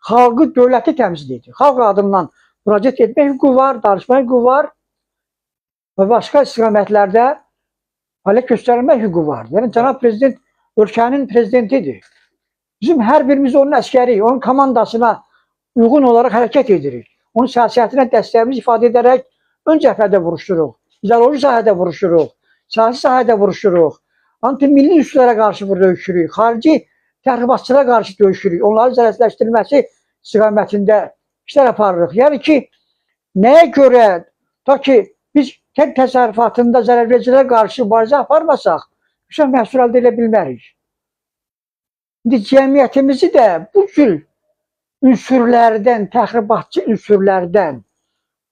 S2: xalqı, dövləti təmsil edir. Xalq adından müraciət etmək hüququ var, danışmaq hüququ var və başqa istiqamətlərdə fəaliyyət göstərmək hüququ var. Yəni cənab prezident ölkənin prezidentidir. Bizim hər birimiz onun əskəriyik, onun komandasına uyğun olaraq hərəkət edirik. Onun siyasətinə dəstəyimizi ifadə edərək ön cəbhədə vuruşuruq, ideoloji sahədə vuruşuruq, siyasi sahədə vuruşuruq, antimilli üsullara qarşı döyüşürük, xarici təxribatçılara qarşı döyüşürük, onların zərərsizləşdirilməsi istiqamətində işlər aparırıq. Yəni ki, nəyə görə ta ki biz kənd təsərrüfatında zərərvericilərə qarşı mübarizə aparmasaq, yüksək məhsul əldə edə bilmərik. İndi cəmiyyətimizi də bu cür ünsürlərdən, təxribatçı ünsürlərdən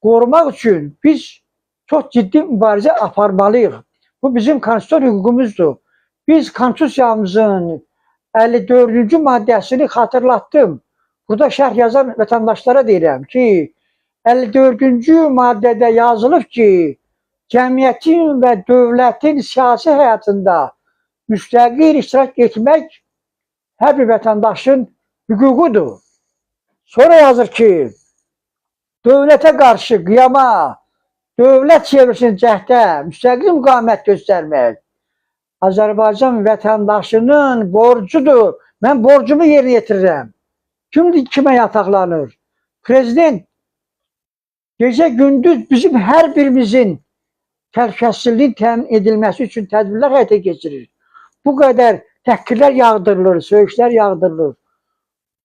S2: qorumaq üçün biz çox ciddi mübarizə aparmalıyıq. Bu bizim konstitusiyon hüququmuzdur. Biz konstitusiyamızın 54-cü maddəsini xatırlatdım. Burada şərh yazan vətəndaşlara deyirəm ki, 54-cü maddədə yazılıb ki, cəmiyyətin və dövlətin siyasi həyatında müstəqil iştirak etmək hər bir vətəndaşın hüququdur. Sonra yazır ki, dövlətə qarşı qiyama, dövlət çevrilsin cəhdə, müstəqil müqavimət göstərmək Azərbaycan vətəndaşının borcudur. Mən borcumu yerinə yetirirəm. Kimdir kimə yataqlanır? Prezident gecə gündüz bizim hər birimizin təhlükəsizliyin təmin edilməsi üçün tədbirlər həyata keçirir. Bu qədər təhqirlər yağdırılır, söyüşlər yağdırılır.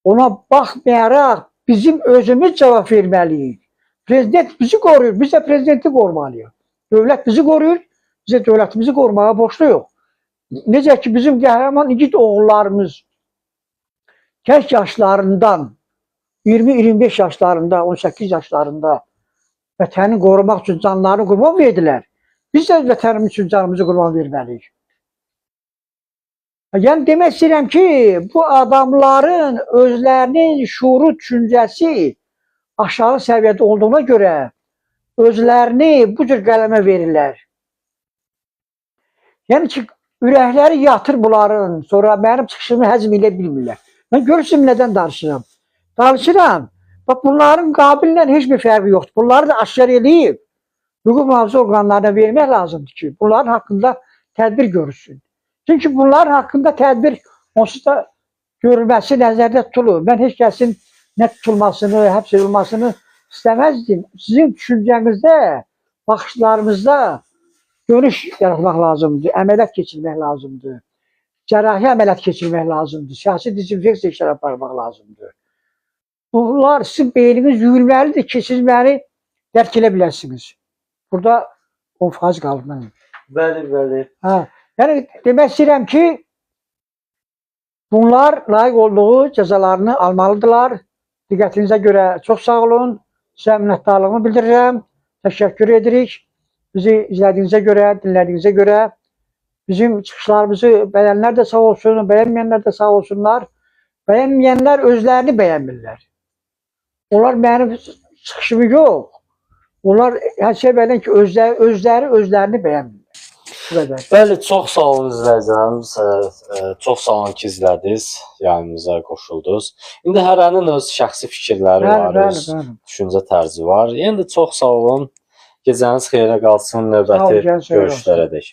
S2: Ona baxmayaraq bizim özümüz cavab verməliyik. Prezident bizi qoruyur, biz də prezidenti qorumalıyıq. Dövlət bizi qoruyur, biz də dövlətimizi qorumağa borcluyuq. Necə ki bizim qəhrəman igid oğullarımız gənc yaşlarından 20-25 yaşlarında, 18 yaşlarında vətəni qorumaq üçün canlarını qurban verdilər. Biz də vətənimiz üçün canımızı qurban verməliyik. Yəni demək istəyirəm ki, bu adamların özlərinin şuuru, düşüncəsi aşağı səviyyədə olduğuna görə özlərini bu cür qələmə verirlər. Yəni ki, ürəkləri yatır bunların, sonra mənim çıxışımı həzm edə bilmirlər. Mən görürsün nədən danışıram. Danışıram. Bax bunların qabillə heç bir fərqi yoxdur. Bunları da aşkar eləyib hüquq mühafizə orqanlarına vermək lazımdır ki, bunların haqqında tədbir görülsün. Çünki bunların haqqında tədbir onsuz da görülməsi nəzərdə tutulur. Mən heç kəsin nə tutulmasını, həbs olunmasını istəməzdim. Sizin düşüncənizdə, baxışlarınızda dönüş yaratmaq lazımdır, əməliyyat keçirmək lazımdır. Cərrahi əməliyyat keçirmək lazımdır, siyasi dezinfeksiya işlər aparmaq lazımdır. Bunlar sizin beyniniz yuyulmalıdır ki, siz məni dərk edə biləsiniz. Burada 10% qalır mənim.
S1: Bəli, bəli.
S2: Hə, yəni demək istəyirəm ki, bunlar layiq olduğu cəzalarını almalıdırlar. Diqqətinizə görə çox sağ olun. Sizə minnətdarlığımı bildirirəm. Təşəkkür edirik. Bizi izlədiyinizə görə, dinlədiyinizə görə bizim çıxışlarımızı bəyənlər də sağ olsun, bəyənməyənlər də sağ olsunlar. Bəyənməyənlər özlərini bəyənmirlər. Onlar mənim çıxışımı yox. Onlar hesab edin ki, özləri özlərini bəyənmirlər. Bu qədər.
S1: Bəli, çox sağ olun izləyicilərimiz. Çox sağ olun ki, izlədiniz, yayımıza qoşuldunuz. İndi hərənin öz şəxsi fikirləri
S2: Bəli,
S1: var,
S2: bəli,
S1: öz
S2: bəli.
S1: düşüncə tərzi var. Yenə də çox sağ olun. Gecəniz xeyrə qalsın,
S2: Sağ olun,
S1: növbəti
S2: gecəniz xeyrə olsun.
S1: görüşlərə dək.